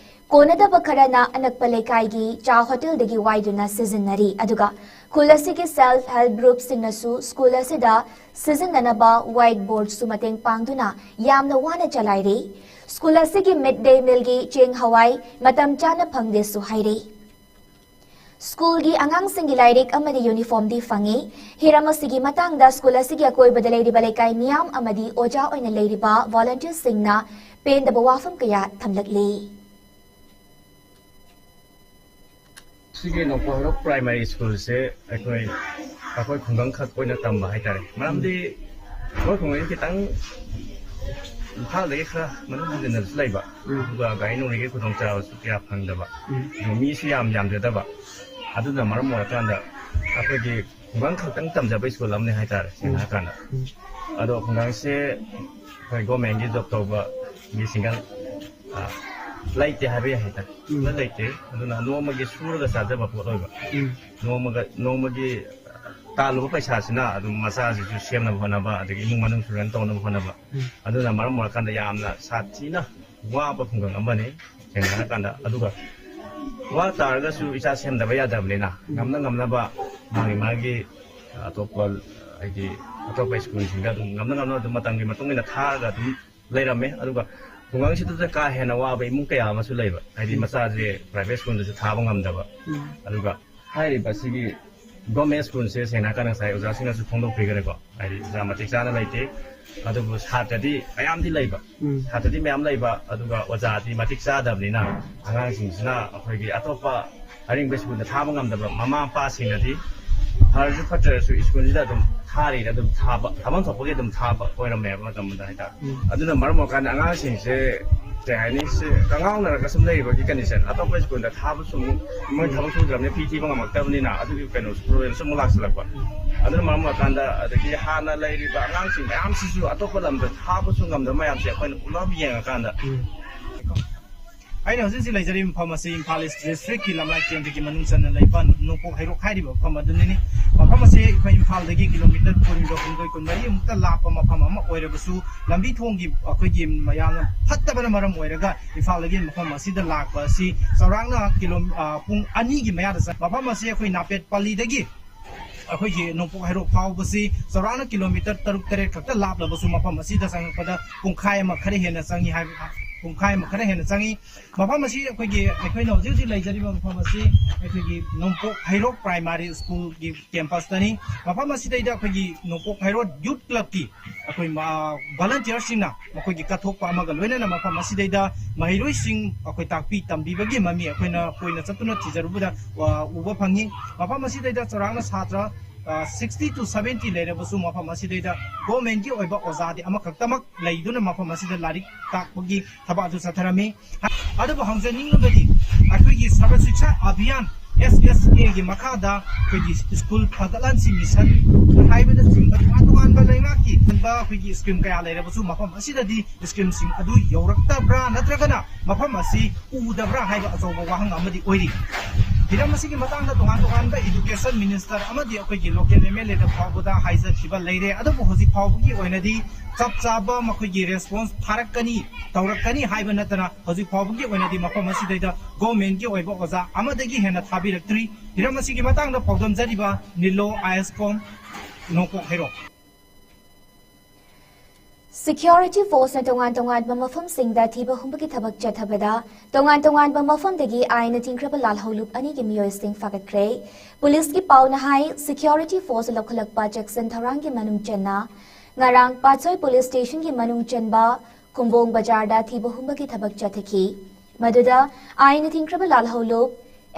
ꯀꯣꯟꯅꯗꯕ ꯈꯔꯅ ꯑꯅꯛꯄ ꯂꯩꯀꯥꯏꯒꯤ ꯆꯥ ꯍꯣꯇꯦꯜꯗꯒꯤ ꯋꯥꯏꯗꯨꯅ ꯁꯤꯖꯤꯟꯅꯔꯤ꯫ ꯑꯗꯨꯒ ꯈꯨꯜ ꯑꯁꯤꯒꯤ ꯁꯦꯜꯐ ꯍꯦꯜꯞ ꯒ꯭ꯔꯨꯞꯁꯤꯡꯅꯁꯨ ꯁ꯭ꯀꯨꯜ ꯑꯁꯤꯗ ꯁꯤꯖꯤꯟꯅꯅꯕ ꯋꯥꯏꯠ ꯕꯣꯔꯗꯁꯨ ꯃꯇꯦꯡ ꯄꯥꯡꯗꯨꯅ ꯌꯥꯝꯅ ꯋꯥꯅ ꯆꯂꯥꯏꯔꯤ꯫ ꯁ꯭ꯀꯨꯜ ꯑꯁꯤꯒꯤ ꯃꯤꯗ ꯗꯦ ꯃꯤꯜꯒꯤ ꯆꯦꯡ ꯍꯋꯥꯏ ꯃꯇꯝ ꯆꯥꯅ ꯐꯪꯗꯦꯁꯨ ꯍꯥꯏꯔꯤ꯫ ꯁ꯭ꯀꯨꯜꯒꯤ ꯑꯉꯥꯡꯁꯤꯡꯒꯤ ꯂꯥꯏꯔꯤꯛ ꯑꯃꯗꯤ ꯌꯨꯅꯤꯐꯣꯔꯝꯗꯤ ꯐꯪꯉꯤ꯫ ꯍꯤꯔꯝ ꯑꯁꯤꯒꯤ ꯃꯇꯥꯡꯗ ꯁ꯭ꯀꯨꯜ ꯑꯁꯤꯒꯤ ꯑꯀꯣꯏꯕꯗ ꯂꯩꯔꯤꯕ ꯂꯩꯀꯥꯏ ꯃꯤꯌꯥꯝ ꯑꯃꯗꯤ ꯑꯣꯖꯥ ꯑꯣꯏꯅ ꯂꯩꯔꯤꯕ ꯚꯣꯂꯟꯇꯤꯌꯔꯁꯤꯡꯅ ꯄꯦꯟꯗꯕ ꯋꯥꯐꯝ ꯀꯌꯥ ꯊꯝꯂꯛꯂꯤ꯫ ꯁꯤꯒꯤ ꯅꯣꯡꯄꯣꯛ ꯍꯩꯔꯣꯛ ꯄ꯭ꯔꯥꯏꯃꯥꯔꯤ ꯁ꯭ꯀꯨꯜꯁꯦ ꯑꯩꯈꯣꯏ, ꯑꯩꯈꯣꯏ ꯈꯨꯡꯒꯪꯈꯛ ꯑꯣꯏꯅ ꯇꯝꯕ ꯍꯥꯏꯇꯥꯔꯦ꯫ ꯃꯔꯝꯗꯤ ꯑꯩꯈꯣꯏ ꯈꯨꯡꯒꯪꯁꯦ ꯈꯤꯇꯪ ꯏꯝꯐꯥꯜꯗꯒꯤ ꯈꯔ ꯃꯅꯨꯡ ꯍꯟꯖꯤꯟꯅꯁꯨ ꯂꯩꯕ, ꯑꯗꯨꯒ ꯒꯥꯔꯤ ꯅꯨꯡꯂꯤꯒꯤ ꯈꯨꯗꯣꯡꯆꯥꯕꯁꯨ ꯀꯌꯥ ꯐꯪꯗꯕ, ꯑꯗꯨꯒ ꯃꯤꯁꯨ ꯌꯥꯝ ꯌꯥꯝꯖꯗꯕ, ꯑꯗꯨꯅ ꯃꯔꯝ ꯑꯣꯏꯔꯀꯥꯟꯗ ꯑꯩꯈꯣꯏꯒꯤ ꯈꯨꯡꯒꯪ ꯈꯛꯇꯪ ꯇꯝꯖꯕ ꯁ꯭ꯀꯨꯜ ꯑꯃꯅꯤ ꯍꯥꯏꯇꯥꯔꯦ, ꯁꯦꯡꯅ ꯍꯥꯏꯔꯀꯥꯟꯗ꯫ ꯑꯗꯣ ꯈꯨꯡꯒꯪꯁꯦ ꯑꯩꯈꯣꯏ ꯒꯣꯔꯃꯦꯟꯒꯤ ꯖꯣꯕ ꯇꯧꯕ ꯃꯤꯁꯤꯡꯒ ꯂꯩꯇꯦ ꯍꯥꯏꯕ ꯌꯥꯏ ꯍꯥꯏꯇꯥꯔꯦ꯫ ꯂꯩꯇꯦ꯫ ꯑꯗꯨꯅ ꯅꯣꯡꯃꯒꯤ ꯁꯨꯔꯒ ꯆꯥꯖꯕ ꯄꯣꯠ ꯑꯣꯏꯕ, ꯅꯣꯡꯃꯒ ꯅꯣꯡꯃꯒꯤ ꯇꯥꯜꯂꯨꯕ ꯄꯩꯁꯥꯁꯤꯅ ꯑꯗꯨꯝ ꯃꯆꯥꯁꯤꯁꯨ ꯁꯦꯝꯅꯕ ꯍꯣꯠꯅꯕ, ꯑꯗꯒꯤ ꯏꯃꯨꯡ ꯃꯅꯨꯡꯁꯨ ꯔꯟ ꯇꯧꯅꯕ ꯍꯣꯠꯅꯕ, ꯑꯗꯨꯅ ꯃꯔꯝ ꯑꯣꯏꯔꯀꯥꯟꯗ ꯌꯥꯝꯅ ꯁꯥꯊꯤꯅ ꯋꯥꯕ ꯈꯨꯡꯒꯪ ꯑꯃꯅꯤ, ꯁꯦꯡꯅ ꯍꯥꯏꯔꯀꯥꯟꯗ꯫ ꯑꯗꯨꯒ ꯋꯥ ꯇꯥꯔꯒꯁꯨ ꯏꯆꯥ ꯁꯦꯝꯗꯕ ꯌꯥꯗꯕꯅꯤꯅ, ꯉꯝꯅ ꯉꯝꯅꯕ ꯃꯥꯒꯤ ꯃꯥꯒꯤ ꯑꯇꯣꯞꯄ, ꯍꯥꯏꯗꯤ ꯑꯇꯣꯞꯄ ꯁ꯭ꯀꯨꯜꯁꯤꯡꯗ ꯑꯗꯨꯝ ꯉꯝꯅ ꯉꯝꯅ ꯑꯗꯨꯝ ꯃꯇꯝꯒꯤ ꯃꯇꯨꯡ ꯏꯟꯅ ꯊꯥꯔꯒ ꯑꯗꯨꯝ ꯂꯩꯔꯝꯃꯦ꯫ ꯑꯗꯨꯒ ꯈꯨꯡꯒꯪꯁꯤꯗ ꯀꯥ ꯍꯦꯟꯅ ꯋꯥꯕ ꯏꯃꯨꯡ ꯀꯌꯥ ꯑꯃꯁꯨ ꯂꯩꯕ, ꯍꯥꯏꯗꯤ ꯃꯆꯥꯁꯦ ꯄ꯭ꯔꯥꯏꯚꯦꯠ ꯁ꯭ꯀꯨꯜꯗꯁꯨ ꯊꯥꯕ ꯉꯝꯗꯕ꯫ ꯑꯗꯨꯒ ꯍꯥꯏꯔꯤꯕ ꯁꯤꯒꯤ ꯒꯣꯔꯃꯦꯟ ꯁ꯭ꯀꯨꯜꯁꯦ ꯁꯦꯡꯅ ꯍꯥꯏꯔꯀꯥꯟꯗ ꯉꯁꯥꯏ ꯑꯣꯖꯥꯁꯤꯡꯅꯁꯨ ꯐꯣꯡꯗꯣꯛꯄꯤꯈ꯭ꯔꯦꯀꯣ, ꯍꯥꯏꯗꯤ ꯑꯣꯖꯥ ꯃꯇꯤꯛ ꯆꯥꯅ ꯂꯩꯇꯦ꯫ ꯑꯗꯨꯕꯨ ꯁꯥꯇ꯭ꯔꯗꯤ ꯃꯌꯥꯝꯗꯤ ꯂꯩꯕ, ꯁꯥꯇ꯭ꯔꯗꯤ ꯃꯌꯥꯝ ꯂꯩꯕ, ꯑꯗꯨꯒ ꯑꯣꯖꯥꯗꯤ ꯃꯇꯤꯛ ꯆꯥꯗꯕꯅꯤꯅ ꯑꯉꯥꯡꯁꯤꯡꯁꯤꯅ ꯑꯩꯈꯣꯏꯒꯤ ꯑꯇꯣꯞꯄ ꯑꯔꯤꯡꯕ ꯁ꯭ꯀꯨꯜꯗ ꯊꯥꯕ ꯉꯝꯗꯕ ꯃꯃꯥ ꯃꯄꯥꯁꯤꯡꯅꯗꯤ ꯐꯔꯁꯨ ꯐꯠꯇ꯭ꯔꯁꯨ ꯁ꯭ꯀꯨꯜꯁꯤꯗ ꯑꯗꯨꯝ ꯊꯥꯔꯤꯅ ꯑꯗꯨꯝ ꯊꯥꯕ, ꯊꯥꯐꯝ ꯊꯣꯛꯄꯒꯤ ꯑꯗꯨꯝ ꯊꯥꯕ ꯑꯣꯏꯔꯝꯃꯦꯕ ꯃꯇꯝꯗꯨꯗ ꯍꯥꯏꯇꯥꯔꯦ꯫ ꯑꯗꯨꯅ ꯃꯔꯝ ꯑꯣꯏꯔꯀꯥꯟꯗ ꯑꯉꯥꯡꯁꯤꯡꯁꯦ ꯀꯩ ꯍꯥꯏꯅꯤ, ꯁꯤ ꯀꯉꯥꯎꯅꯔꯒ ꯁꯨꯝ ꯂꯩꯕꯒꯤ ꯀꯟꯗꯤꯁꯟ, ꯑꯇꯣꯞꯄ ꯁ꯭ꯀꯨꯜꯗ ꯊꯥꯕꯁꯨ ꯑꯃꯨꯛ ꯃꯣꯏ ꯊꯕꯛ ꯁꯨꯗ꯭ꯔꯕꯅꯤꯅ ꯐꯤ ꯊꯤꯕ ꯉꯝꯃꯛꯇꯕꯅꯤꯅ ꯑꯗꯨꯒꯤ ꯀꯩꯅꯣꯁꯨ ꯄ꯭ꯔꯣꯕ꯭ꯂꯦꯝꯁꯨ ꯑꯃꯨꯛ ꯂꯥꯛꯁꯤꯜꯂꯛꯄ꯫ ꯑꯗꯨꯅ ꯃꯔꯝ ꯑꯣꯏꯔꯀꯥꯟꯗ ꯑꯗꯒꯤ ꯍꯥꯟꯅ ꯂꯩꯔꯤꯕ ꯑꯉꯥꯡꯁꯤꯡ ꯃꯌꯥꯝꯁꯤꯁꯨ ꯑꯇꯣꯞꯄ ꯂꯝꯗ ꯊꯥꯕꯁꯨ ꯉꯝꯗꯕ ꯃꯌꯥꯝꯁꯦ ꯑꯩꯈꯣꯏꯅ ꯄꯨꯂꯞ ꯌꯦꯡꯉꯀꯥꯟꯗ ꯑꯩꯅ ꯍꯧꯖꯤꯛ ꯍꯧꯖꯤꯛ ꯂꯩꯖꯔꯤꯕ ꯃꯐꯝ ꯑꯁꯤ ꯏꯝꯐꯥꯜ ꯏꯁ ꯗꯤꯁꯇ꯭ꯔꯤꯛꯀꯤ ꯂꯝꯂꯥꯏ ꯀꯦꯟꯗ꯭ꯔꯒꯤ ꯃꯅꯨꯡ ꯆꯟꯅ ꯂꯩꯕ ꯅꯣꯡꯄꯣꯛ ꯍꯩꯔꯣꯛ ꯍꯥꯏꯔꯤꯕ ꯃꯐꯝ ꯑꯗꯨꯅꯤꯅꯤ꯫ ꯃꯐꯝ ꯑꯁꯤ ꯑꯩꯈꯣꯏ ꯏꯝꯐꯥꯜꯗꯒꯤ ꯀꯤꯂꯣꯃꯤꯇꯔ ꯀꯨꯟ, ꯀꯨꯟꯃꯔꯤ ꯃꯨꯛꯇ ꯂꯥꯞꯄ ꯃꯐꯝ ꯑꯃ ꯑꯣꯏꯔꯕꯁꯨ, ꯂꯝꯕꯤ ꯊꯣꯡꯒꯤ ꯑꯩꯈꯣꯏꯒꯤ ꯃꯌꯥꯝꯅ ꯐꯠꯇꯕꯅ ꯃꯔꯝ ꯑꯣꯏꯔꯒ ꯏꯝꯐꯥꯜꯗꯒꯤ ꯃꯐꯝ ꯑꯁꯤꯗ ꯂꯥꯛꯄ ꯑꯁꯤ ꯆꯥꯎꯔꯥꯛꯅ ꯀꯤꯂꯣ-, ꯑ, ꯄꯨꯡ ꯑꯅꯤꯒꯤ ꯃꯌꯥꯗ ꯆꯪ-, ꯃꯐꯝ ꯑꯁꯤ ꯑꯩꯈꯣꯏ ꯅꯥꯄꯦꯠ ꯄꯜꯂꯤꯗꯒꯤ ꯑꯩꯈꯣꯏꯒꯤ ꯅꯣꯡꯄꯣꯛ ꯍꯩꯔꯣꯛ ꯐꯥꯎꯕꯁꯤ ꯆꯥꯎꯔꯥꯛꯅ ꯀꯤꯂꯣꯃꯤꯇꯔ ꯇꯔꯨꯛ ꯇꯔꯦꯠ ꯈꯛꯇ ꯂꯥꯞꯂꯕꯁꯨ ꯃꯐꯝ ꯑꯁꯤꯗ ꯆꯪꯉꯛꯄꯗ ꯄꯨꯡꯈꯥꯏ ꯑꯃ ꯈꯔ ꯍꯦꯟꯅ ꯆꯪꯉꯤ ꯍꯥꯏꯕ, ꯄꯨꯡꯈꯥꯏ ꯑꯃ ꯈꯔ ꯍꯦꯟꯅ ꯆꯪꯉꯤ꯫ ꯃꯐꯝ ꯑꯁꯤ ꯑꯩꯈꯣꯏꯒꯤ, ꯑꯩꯈꯣꯏꯅ ꯍꯧꯖꯤꯛ ꯍꯧꯖꯤꯛ ꯂꯩꯖꯔꯤꯕ ꯃꯐꯝ ꯑꯁꯤ ꯑꯩꯈꯣꯏꯒꯤ ꯅꯣꯡꯄꯣꯛ ꯍꯩꯔꯣꯛ ꯄ꯭ꯔꯥꯏꯃꯥꯔꯤ ꯁ꯭ꯀꯨꯜꯒꯤ ꯀꯦꯝꯄꯁꯇꯅꯤ꯫ ꯃꯐꯝ ꯑꯁꯤꯗꯩꯗ ꯑꯩꯈꯣꯏꯒꯤ ꯅꯣꯡꯄꯣꯛ ꯍꯩꯔꯣꯛ ꯌꯨꯠ ꯀ꯭ꯂꯕꯀꯤ ꯑꯩꯈꯣꯏ ꯃ-, ꯚꯣꯂꯟꯇꯤꯌꯔꯁꯤꯡꯅ ꯃꯈꯣꯏꯒꯤ ꯀꯠꯊꯣꯛꯄ ꯑꯃꯒ ꯂꯣꯏꯅꯅ ꯃꯐꯝ ꯑꯁꯤꯗꯩꯗ ꯃꯍꯩꯔꯣꯏꯁꯤꯡ ꯑꯩꯈꯣꯏ ꯇꯥꯛꯄꯤ ꯇꯝꯕꯤꯕꯒꯤ ꯃꯃꯤ ꯑꯩꯈꯣꯏꯅ ꯀꯣꯏꯅ ꯆꯠꯇꯨꯅ ꯊꯤꯖꯔꯨꯕꯗ, ꯑ, ꯎꯕ ꯐꯪꯉꯤ꯫ ꯃꯐꯝ ꯑꯁꯤꯗꯩꯗ ꯆꯥꯎꯔꯥꯛꯅ ꯁꯥꯇ꯭ꯔ, ꯁꯤꯛꯁꯇꯤ ꯇꯨ ꯁꯚꯦꯟꯇꯤ ꯂꯩꯔꯕꯁꯨ ꯃꯐꯝ ꯑꯁꯤꯗꯩꯗ ꯒꯣꯔꯃꯦꯟꯒꯤ ꯑꯣꯏꯕ ꯑꯣꯖꯥꯗꯤ ꯑꯃꯈꯛꯇꯃꯛ ꯂꯩꯗꯨꯅ ꯃꯐꯝ ꯑꯁꯤꯗ ꯂꯥꯏꯔꯤꯛ ꯇꯥꯛꯄꯒꯤ ꯊꯕꯛ ꯑꯗꯨ ꯆꯠꯊꯔꯝꯃꯤ꯫ ꯑꯗꯨꯕꯨ ꯍꯪꯖꯅꯤꯡꯂꯤꯕꯗꯤ ꯑꯩꯈꯣꯏꯒꯤ ꯁꯔꯕ ꯁꯤꯛꯁꯥ ꯑꯚꯤꯌꯥꯟ, ꯑꯦꯁ ꯑꯦꯁ ꯑꯦꯒꯤ ꯃꯈꯥꯗ ꯑꯩꯈꯣꯏꯒꯤ ꯁ꯭ꯀꯨꯜ ꯐꯒꯠꯍꯟꯁꯤ ꯃꯤꯁꯟ ꯍꯥꯏꯕꯅꯆꯤꯡꯕ ꯇꯣꯉꯥꯟ ꯇꯣꯉꯥꯟꯕ ꯂꯩꯉꯥꯛꯀꯤ ꯑꯣꯏꯕ ꯑꯩꯈꯣꯏꯒꯤ ꯁ꯭ꯀꯤꯝ ꯀꯌꯥ ꯂꯩꯔꯕꯁꯨ ꯃꯐꯝ ꯑꯁꯤꯗꯗꯤ ꯁ꯭ꯀꯤꯝꯁꯤꯡ ꯑꯗꯨ ꯌꯧꯔꯛꯇꯕ꯭ꯔꯥ ꯅꯠꯇ꯭ꯔꯒꯅ ꯃꯐꯝ ꯑꯁꯤ ꯎꯗꯕ꯭ꯔꯥ ꯍꯥꯏꯕ ꯑꯆꯧꯕ ꯋꯥꯍꯪ ꯑꯃꯗꯤ ꯑꯣꯏꯔꯤ꯫ ꯍꯤꯔꯝ ꯑꯁꯤꯒꯤ ꯃꯇꯥꯡꯗ ꯇꯣꯉꯥꯟ ꯇꯣꯉꯥꯟꯕ ꯏꯗꯨꯀꯦꯁꯟ ꯃꯤꯅꯤꯁꯇꯔ ꯑꯃꯗꯤ ꯑꯩꯈꯣꯏꯒꯤ ꯂꯣꯀꯦꯜ ꯑꯦꯝ ꯑꯦꯜ ꯑꯦꯗ ꯐꯥꯎꯕꯗ ꯍꯥꯏꯖꯈꯤꯕ ꯂꯩꯔꯦ꯫ ꯑꯗꯨꯕꯨ ꯍꯧꯖꯤꯛ ꯐꯥꯎꯕꯒꯤ ꯑꯣꯏꯅꯗꯤ ꯆꯞ ꯆꯥꯕ ꯃꯈꯣꯏꯒꯤ ꯔꯦꯁꯄꯣꯟꯁ ꯊꯥꯔꯛꯀꯅꯤ, ꯇꯧꯔꯛꯀꯅꯤ ꯍꯥꯏꯕ ꯅꯠꯇꯅ ꯍꯧꯖꯤꯛ ꯐꯥꯎꯕꯒꯤ ꯑꯣꯏꯅꯗꯤ ꯃꯐꯝ ꯑꯁꯤꯗꯩꯗ ꯒꯣꯔꯃꯦꯟꯒꯤ ꯑꯣꯏꯕ ꯑꯣꯖꯥ ꯑꯃꯗꯒꯤ ꯍꯦꯟꯅ ꯊꯥꯕꯤꯔꯛꯇ꯭ꯔꯤ꯫ ꯍꯤꯔꯝ ꯑꯁꯤꯒꯤ ꯃꯇꯥꯡꯗ ꯄꯥꯎꯗꯝꯖꯔꯤꯕ ꯅꯤꯂꯣ ꯑꯥꯏ ꯑꯦꯁ ꯀꯣꯝ ꯅꯣꯡꯄꯣꯛ ꯍꯩꯔꯣꯛ꯫ ꯁꯤꯀ꯭ꯌꯣꯔꯤꯇꯤ ꯐꯣꯔꯁꯅ ꯇꯣꯉꯥꯟ ꯇꯣꯉꯥꯟꯕ ꯃꯐꯝꯁꯤꯡꯗ ꯊꯤꯕ ꯍꯨꯝꯕꯒꯤ ꯊꯕꯛ ꯆꯠꯊꯕꯗ ꯇꯣꯉꯥꯟ ꯇꯣꯉꯥꯟꯕ ꯃꯐꯝꯗꯒꯤ ꯑꯥꯏꯟꯅ ꯊꯤꯡꯈ꯭ꯔꯕ ꯂꯥꯜꯍꯧꯂꯨꯞ ꯑꯅꯤꯒꯤ ꯃꯤꯑꯣꯏꯁꯤꯡ ꯐꯥꯒꯠꯈ꯭ꯔꯦ꯫ ꯄꯨꯂꯤꯁꯀꯤ ꯄꯥꯎꯅ ꯍꯥꯏ, ꯁꯤꯀ꯭ꯌꯣꯔꯤꯇꯤ ꯐꯣꯔꯁ ꯂꯧꯈꯠꯂꯛꯄ ꯆꯦꯛꯁꯤꯟ ꯊꯧꯔꯥꯡꯒꯤ ꯃꯅꯨꯡ ꯆꯟꯅ ꯉꯔꯥꯡ ꯄꯥꯠꯁꯣꯏ ꯄꯨꯂꯤꯁ ꯁ꯭ꯇꯦꯁꯟꯒꯤ ꯃꯅꯨꯡ ꯆꯟꯕ ꯈꯨꯝꯕꯣꯡ ꯕꯖꯥꯔꯗ ꯊꯤꯕ ꯍꯨꯝꯕꯒꯤ ꯊꯕꯛ ꯆꯠꯊꯈꯤ꯫ ꯃꯗꯨꯗ ꯑꯥꯏꯟꯅ ꯊꯤꯡꯈ꯭ꯔꯕ ꯂꯥꯜꯍꯧꯂꯨꯞ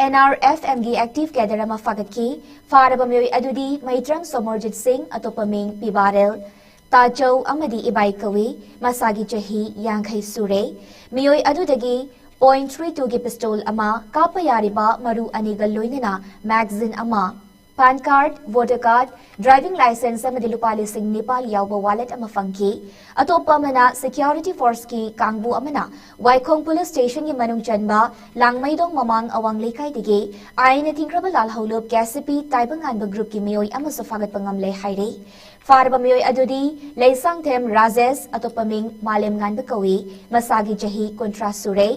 ꯑꯦꯟ ꯑꯥꯔ ꯑꯦꯐ ꯑꯦꯝꯒꯤ ꯑꯦꯛꯇꯤꯚ ꯀꯦꯗꯔ ꯑꯃ ꯐꯥꯒꯠꯈꯤ꯫ ꯐꯥꯔꯕ ꯃꯤꯑꯣꯏ ꯑꯗꯨꯗꯤ ꯃꯩꯇ꯭ꯔꯝ ꯁꯣꯃꯣꯔꯖꯤꯠ ꯁꯤꯡ, ꯑꯇꯣꯞꯄ ꯃꯤꯡ ꯄꯤꯕꯥꯔꯦꯜ, ꯇꯥꯆꯧ ꯑꯃꯗꯤ ꯏꯕꯥꯏ ꯀꯧꯏ꯫ ꯃꯁꯥꯒꯤ ꯆꯍꯤ ꯌꯥꯡꯈꯩ ꯁꯨꯔꯦ꯫ ꯃꯤꯑꯣꯏ ꯑꯗꯨꯗꯒꯤ ꯄꯣꯏꯟ ꯊ꯭ꯔꯤ ꯇꯨꯒꯤ ꯄꯤꯁꯇꯣꯜ ꯑꯃ, ꯀꯥꯞꯄ ꯌꯥꯔꯤꯕ ꯃꯔꯨ ꯑꯅꯤꯒ ꯂꯣꯏꯅꯅ ꯃꯦꯒꯥꯖꯤꯟ ꯑꯃ, pan card, voter card, driving licence ꯑꯃꯗꯤ ꯂꯨꯄꯥ ꯂꯤꯁꯤꯡ ꯅꯤꯄꯥꯜ ꯌꯥꯎꯕ ꯋꯥꯂꯦꯠ ꯑꯃ ꯐꯪꯈꯤ꯫ ꯑꯇꯣꯞꯄ ꯑꯃꯅ ꯁꯦꯀ꯭ꯌꯨꯔꯤꯇꯤ ꯐꯣꯔꯁꯀꯤ ꯀꯥꯡꯕꯨ ꯑꯃꯅ ꯋꯥꯏꯈꯣꯡ ꯄꯨꯂꯤꯁ ꯁ꯭ꯇꯦꯁꯟꯒꯤ ꯃꯅꯨꯡ ꯆꯟꯕ ꯂꯥꯡꯃꯩꯗꯣꯡ ꯃꯃꯥꯡ ꯑꯋꯥꯡ ꯂꯩꯀꯥꯏꯗꯒꯤ ꯑꯥꯏꯟꯅ ꯊꯤꯡꯈ꯭ꯔꯕ ꯂꯥꯜꯍꯧꯂꯨꯞ ꯀꯦ ꯁꯤ ꯄꯤ ꯇꯥꯏꯕꯪꯉꯥꯟꯕ ꯒ꯭ꯔꯨꯞꯀꯤ ꯃꯤꯑꯣꯏ ꯑꯃꯁꯨ ꯐꯥꯒꯠꯄ ꯉꯝꯂꯦ ꯍꯥꯏꯔꯤ꯫ ꯐꯥꯔꯕ ꯃꯤꯑꯣꯏ ꯑꯗꯨꯗꯤ ꯂꯩꯁꯥꯡꯊꯦꯝ ꯔꯥꯖꯦꯁ, ꯑꯇꯣꯞꯄ ꯃꯤꯡ ꯃꯥꯂꯦꯝ ꯉꯥꯟꯕ ꯀꯧꯏ꯫ ꯃꯁꯥꯒꯤ ꯆꯍꯤ ꯀꯨꯟꯊ꯭ꯔꯥ ꯁꯨꯔꯦ꯫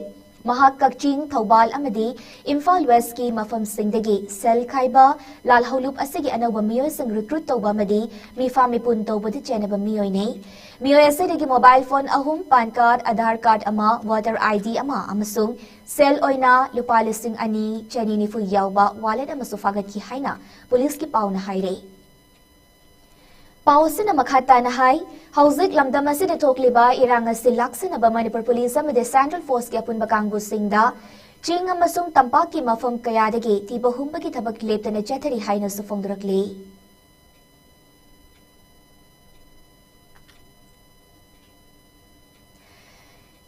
ꯃꯍꯥꯛ ꯀꯛꯆꯤꯡ, ꯊꯧꯕꯥꯜ ꯑꯃꯗꯤ ꯏꯝꯐꯥꯜ ꯋꯦꯁꯀꯤ ꯃꯐꯝꯁꯤꯡꯗꯒꯤ ꯁꯦꯜ ꯈꯥꯏꯕ ꯂꯥꯜꯍꯧꯂꯨꯞ ꯑꯁꯤꯒꯤ ꯑꯅꯧꯕ ꯃꯤꯑꯣꯏꯁꯤꯡ ꯔꯤꯀ꯭ꯔꯨꯠ ꯇꯧꯕ ꯑꯃꯗꯤ ꯃꯤꯐꯥ ꯃꯤꯄꯨꯟ ꯇꯧꯕꯗ ꯆꯦꯟꯅꯕ ꯃꯤꯑꯣꯏꯅꯤ꯫ ꯃꯤꯑꯣꯏ ꯑꯁꯤꯗꯒꯤ ꯃꯣꯕꯥꯏꯜ ꯐꯣꯟ ꯑꯍꯨꯝ, ꯄꯥꯟ ꯀꯥꯔꯗ, ꯑꯙꯥꯔ ꯀꯥꯔꯗ ꯑꯃ, ꯚꯣꯇꯔ ꯑꯥꯏ ꯗꯤ ꯑꯃ ꯑꯃꯁꯨꯡ ꯁꯦꯜ ꯑꯣꯏꯅ ꯂꯨꯄꯥ ꯂꯤꯁꯤꯡ ꯑꯅꯤ ꯆꯅꯤ ꯅꯤꯐꯨ ꯌꯥꯎꯕ ꯋꯥꯂꯦꯠ ꯑꯃꯁꯨ ꯐꯥꯒꯠꯈꯤ ꯍꯥꯏꯅ ꯄꯨꯂꯤꯁꯀꯤ ꯄꯥꯎꯅ ꯍꯥꯏꯔꯤ꯫ ꯄꯥꯎ ꯑꯁꯤꯅ ꯃꯈꯥ ꯇꯥꯅ ꯍꯥꯏ, ꯍꯧꯖꯤꯛ ꯂꯝꯗꯝ ꯑꯁꯤꯗ ꯊꯣꯛꯂꯤꯕ ꯏꯔꯥꯡ ꯑꯁꯤ ꯂꯥꯛꯁꯤꯟꯅꯕ ꯃꯅꯤꯄꯨꯔ ꯄꯨꯂꯤꯁ ꯑꯃꯗꯤ ꯁꯦꯟꯇ꯭ꯔꯦꯜ ꯐꯣꯔꯁꯀꯤ ꯑꯄꯨꯟꯕ ꯀꯥꯡꯕꯨꯁꯤꯡꯗ ꯆꯤꯡ ꯑꯃꯁꯨꯡ ꯇꯝꯄꯥꯛꯀꯤ ꯃꯐꯝ ꯀꯌꯥꯗꯒꯤ ꯊꯤꯕ ꯍꯨꯝꯕꯒꯤ ꯊꯕꯛ ꯂꯦꯞꯇꯅ ꯆꯠꯊꯔꯤ ꯍꯥꯏꯅꯁꯨ ꯐꯣꯡꯗꯣꯔꯛꯂꯤ꯫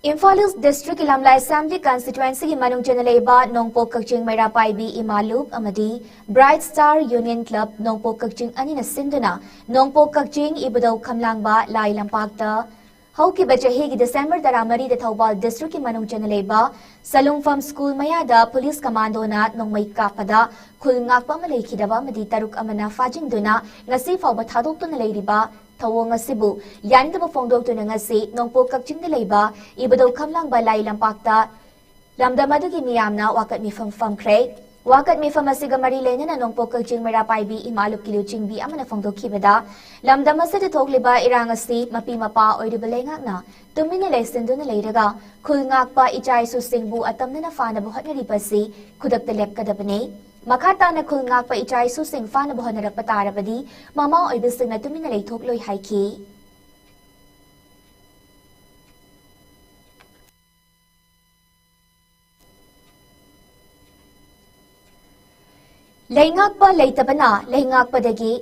ꯏꯝꯐꯥꯜ ꯏꯁ꯭ꯠ ꯗꯤꯁ꯭ꯇ꯭ꯔꯤꯛꯀꯤ ꯂꯝꯂꯥꯏ ꯑꯦꯁꯦꯝꯕ꯭ꯂꯤ ꯀꯟꯁꯇꯤꯇ꯭ꯋꯦꯟꯁꯤꯒꯤ ꯃꯅꯨꯡ ꯆꯟꯅ ꯂꯩꯕ ꯅꯣꯡꯄꯣꯛ ꯀꯛꯆꯤꯡ ꯃꯩꯔꯥ ꯄꯥꯏꯕꯤ ꯏꯃꯥ ꯂꯨꯞ ꯑꯃꯗꯤ ꯕ꯭ꯔꯥꯏꯠ ꯁ꯭ꯇꯥꯔ ꯌꯨꯅꯤꯌꯟ ꯀ꯭ꯂꯕ ꯅꯣꯡꯄꯣꯛ ꯀꯛꯆꯤꯡ ꯑꯅꯤꯅ ꯁꯤꯟꯗꯨꯅ ꯅꯣꯡꯄꯣꯛ ꯀꯛꯆꯤꯡ ꯏꯕꯨꯙꯧ ꯈꯝꯂꯥꯡꯕ ꯂꯥꯏ ꯂꯝꯄꯥꯛꯇ ꯍꯧꯈꯤꯕ ꯆꯍꯤꯒꯤ ꯗꯤꯁꯦꯝꯕꯔ ꯇꯔꯥꯃꯔꯤꯗ ꯊꯧꯕꯥꯜ ꯗꯤꯁꯇ꯭ꯔꯤꯛꯀꯤ ꯃꯅꯨꯡ ꯆꯟꯅ ꯂꯩꯕ ꯁꯂꯨꯡꯐꯝ ꯁ꯭ꯀꯨꯜ ꯃꯌꯥꯗ ꯄꯨꯂꯤꯁ ꯀꯃꯥꯟꯗꯣꯅ ꯅꯣꯡꯃꯩ ꯀꯥꯞꯄꯗ ꯈꯨꯜ ꯉꯥꯛꯄ ꯑꯃ ꯂꯩꯈꯤꯗꯕ ꯑꯃꯗꯤ ꯇꯔꯨꯛ ꯑꯃꯅ ꯐꯥꯖꯤꯟꯗꯨꯅ ꯉꯁꯤ ꯐꯥꯎꯕ ꯊꯥꯗꯣꯛꯇꯨꯅ ꯂꯩꯔꯤꯕ ꯊꯧꯑꯣꯡ ꯑꯁꯤꯕꯨ ꯌꯥꯅꯤꯡꯗꯕ ꯐꯣꯡꯗꯣꯛꯇꯨꯅ ꯉꯁꯤ ꯅꯣꯡꯄꯣꯛ ꯀꯛꯆꯤꯡꯗ ꯂꯩꯕ ꯏꯕꯨꯙꯧ ꯈꯝꯂꯥꯡꯕ ꯂꯥꯏ ꯂꯝꯄꯥꯛꯇ ꯂꯝꯗꯝ ꯑꯗꯨꯒꯤ ꯃꯤꯌꯥꯝꯅ ꯋꯥꯀꯠ ꯃꯤꯐꯝ ꯐꯝꯈ꯭ꯔꯦ꯫ ꯋꯥꯀꯠ ꯃꯤꯐꯝ ꯑꯁꯤꯒ ꯃꯔꯤ ꯂꯩꯅꯅ ꯅꯣꯡꯄꯣꯛ ꯀꯛꯆꯤꯡ ꯃꯩꯔꯥ ꯄꯥꯏꯕꯤ ꯏꯃꯥ ꯂꯨꯞꯀꯤ ꯂꯨꯆꯤꯡꯕꯤ ꯑꯃꯅ ꯐꯣꯡꯗꯣꯛꯈꯤꯕꯗ, ꯂꯝꯗꯝ ꯑꯁꯤꯗ ꯊꯣꯛꯂꯤꯕ ꯏꯔꯥꯡ ꯑꯁꯤ ꯃꯄꯤ ꯃꯄꯥ ꯑꯣꯏꯔꯤꯕ ꯂꯩꯉꯥꯛꯅ ꯇꯨꯃꯤꯟꯅ ꯂꯩꯁꯤꯟꯗꯨꯅ ꯂꯩꯔꯒ ꯈꯨꯜ ꯉꯥꯛꯄ ꯏꯆꯥ ꯏꯁꯨꯁꯤꯡꯕꯨ ꯑꯇꯝꯅꯅ ꯐꯥꯅꯕ ꯍꯣꯠꯅꯔꯤꯕ ꯑꯁꯤ ꯈꯨꯗꯛꯇ ꯂꯦꯞꯀꯗꯕꯅꯤ꯫ ꯃꯈꯥ ꯇꯥꯅ ꯈꯨꯜ ꯉꯥꯛꯄ ꯏꯆꯥ ꯏꯁꯨꯁꯤꯡ ꯐꯥꯅꯕ ꯍꯣꯠꯅꯔꯛꯄ ꯇꯥꯔꯕꯗꯤ ꯃꯃꯥ ꯑꯣꯏꯕꯁꯤꯡꯅ ꯇꯨꯃꯤꯟꯅ ꯂꯩꯊꯣꯛꯂꯣꯏ ꯍꯥꯏꯈꯤ꯫ ꯂꯩꯉꯥꯛꯄ ꯂꯩꯇꯕꯅ ꯂꯩꯉꯥꯛꯄꯗꯒꯤ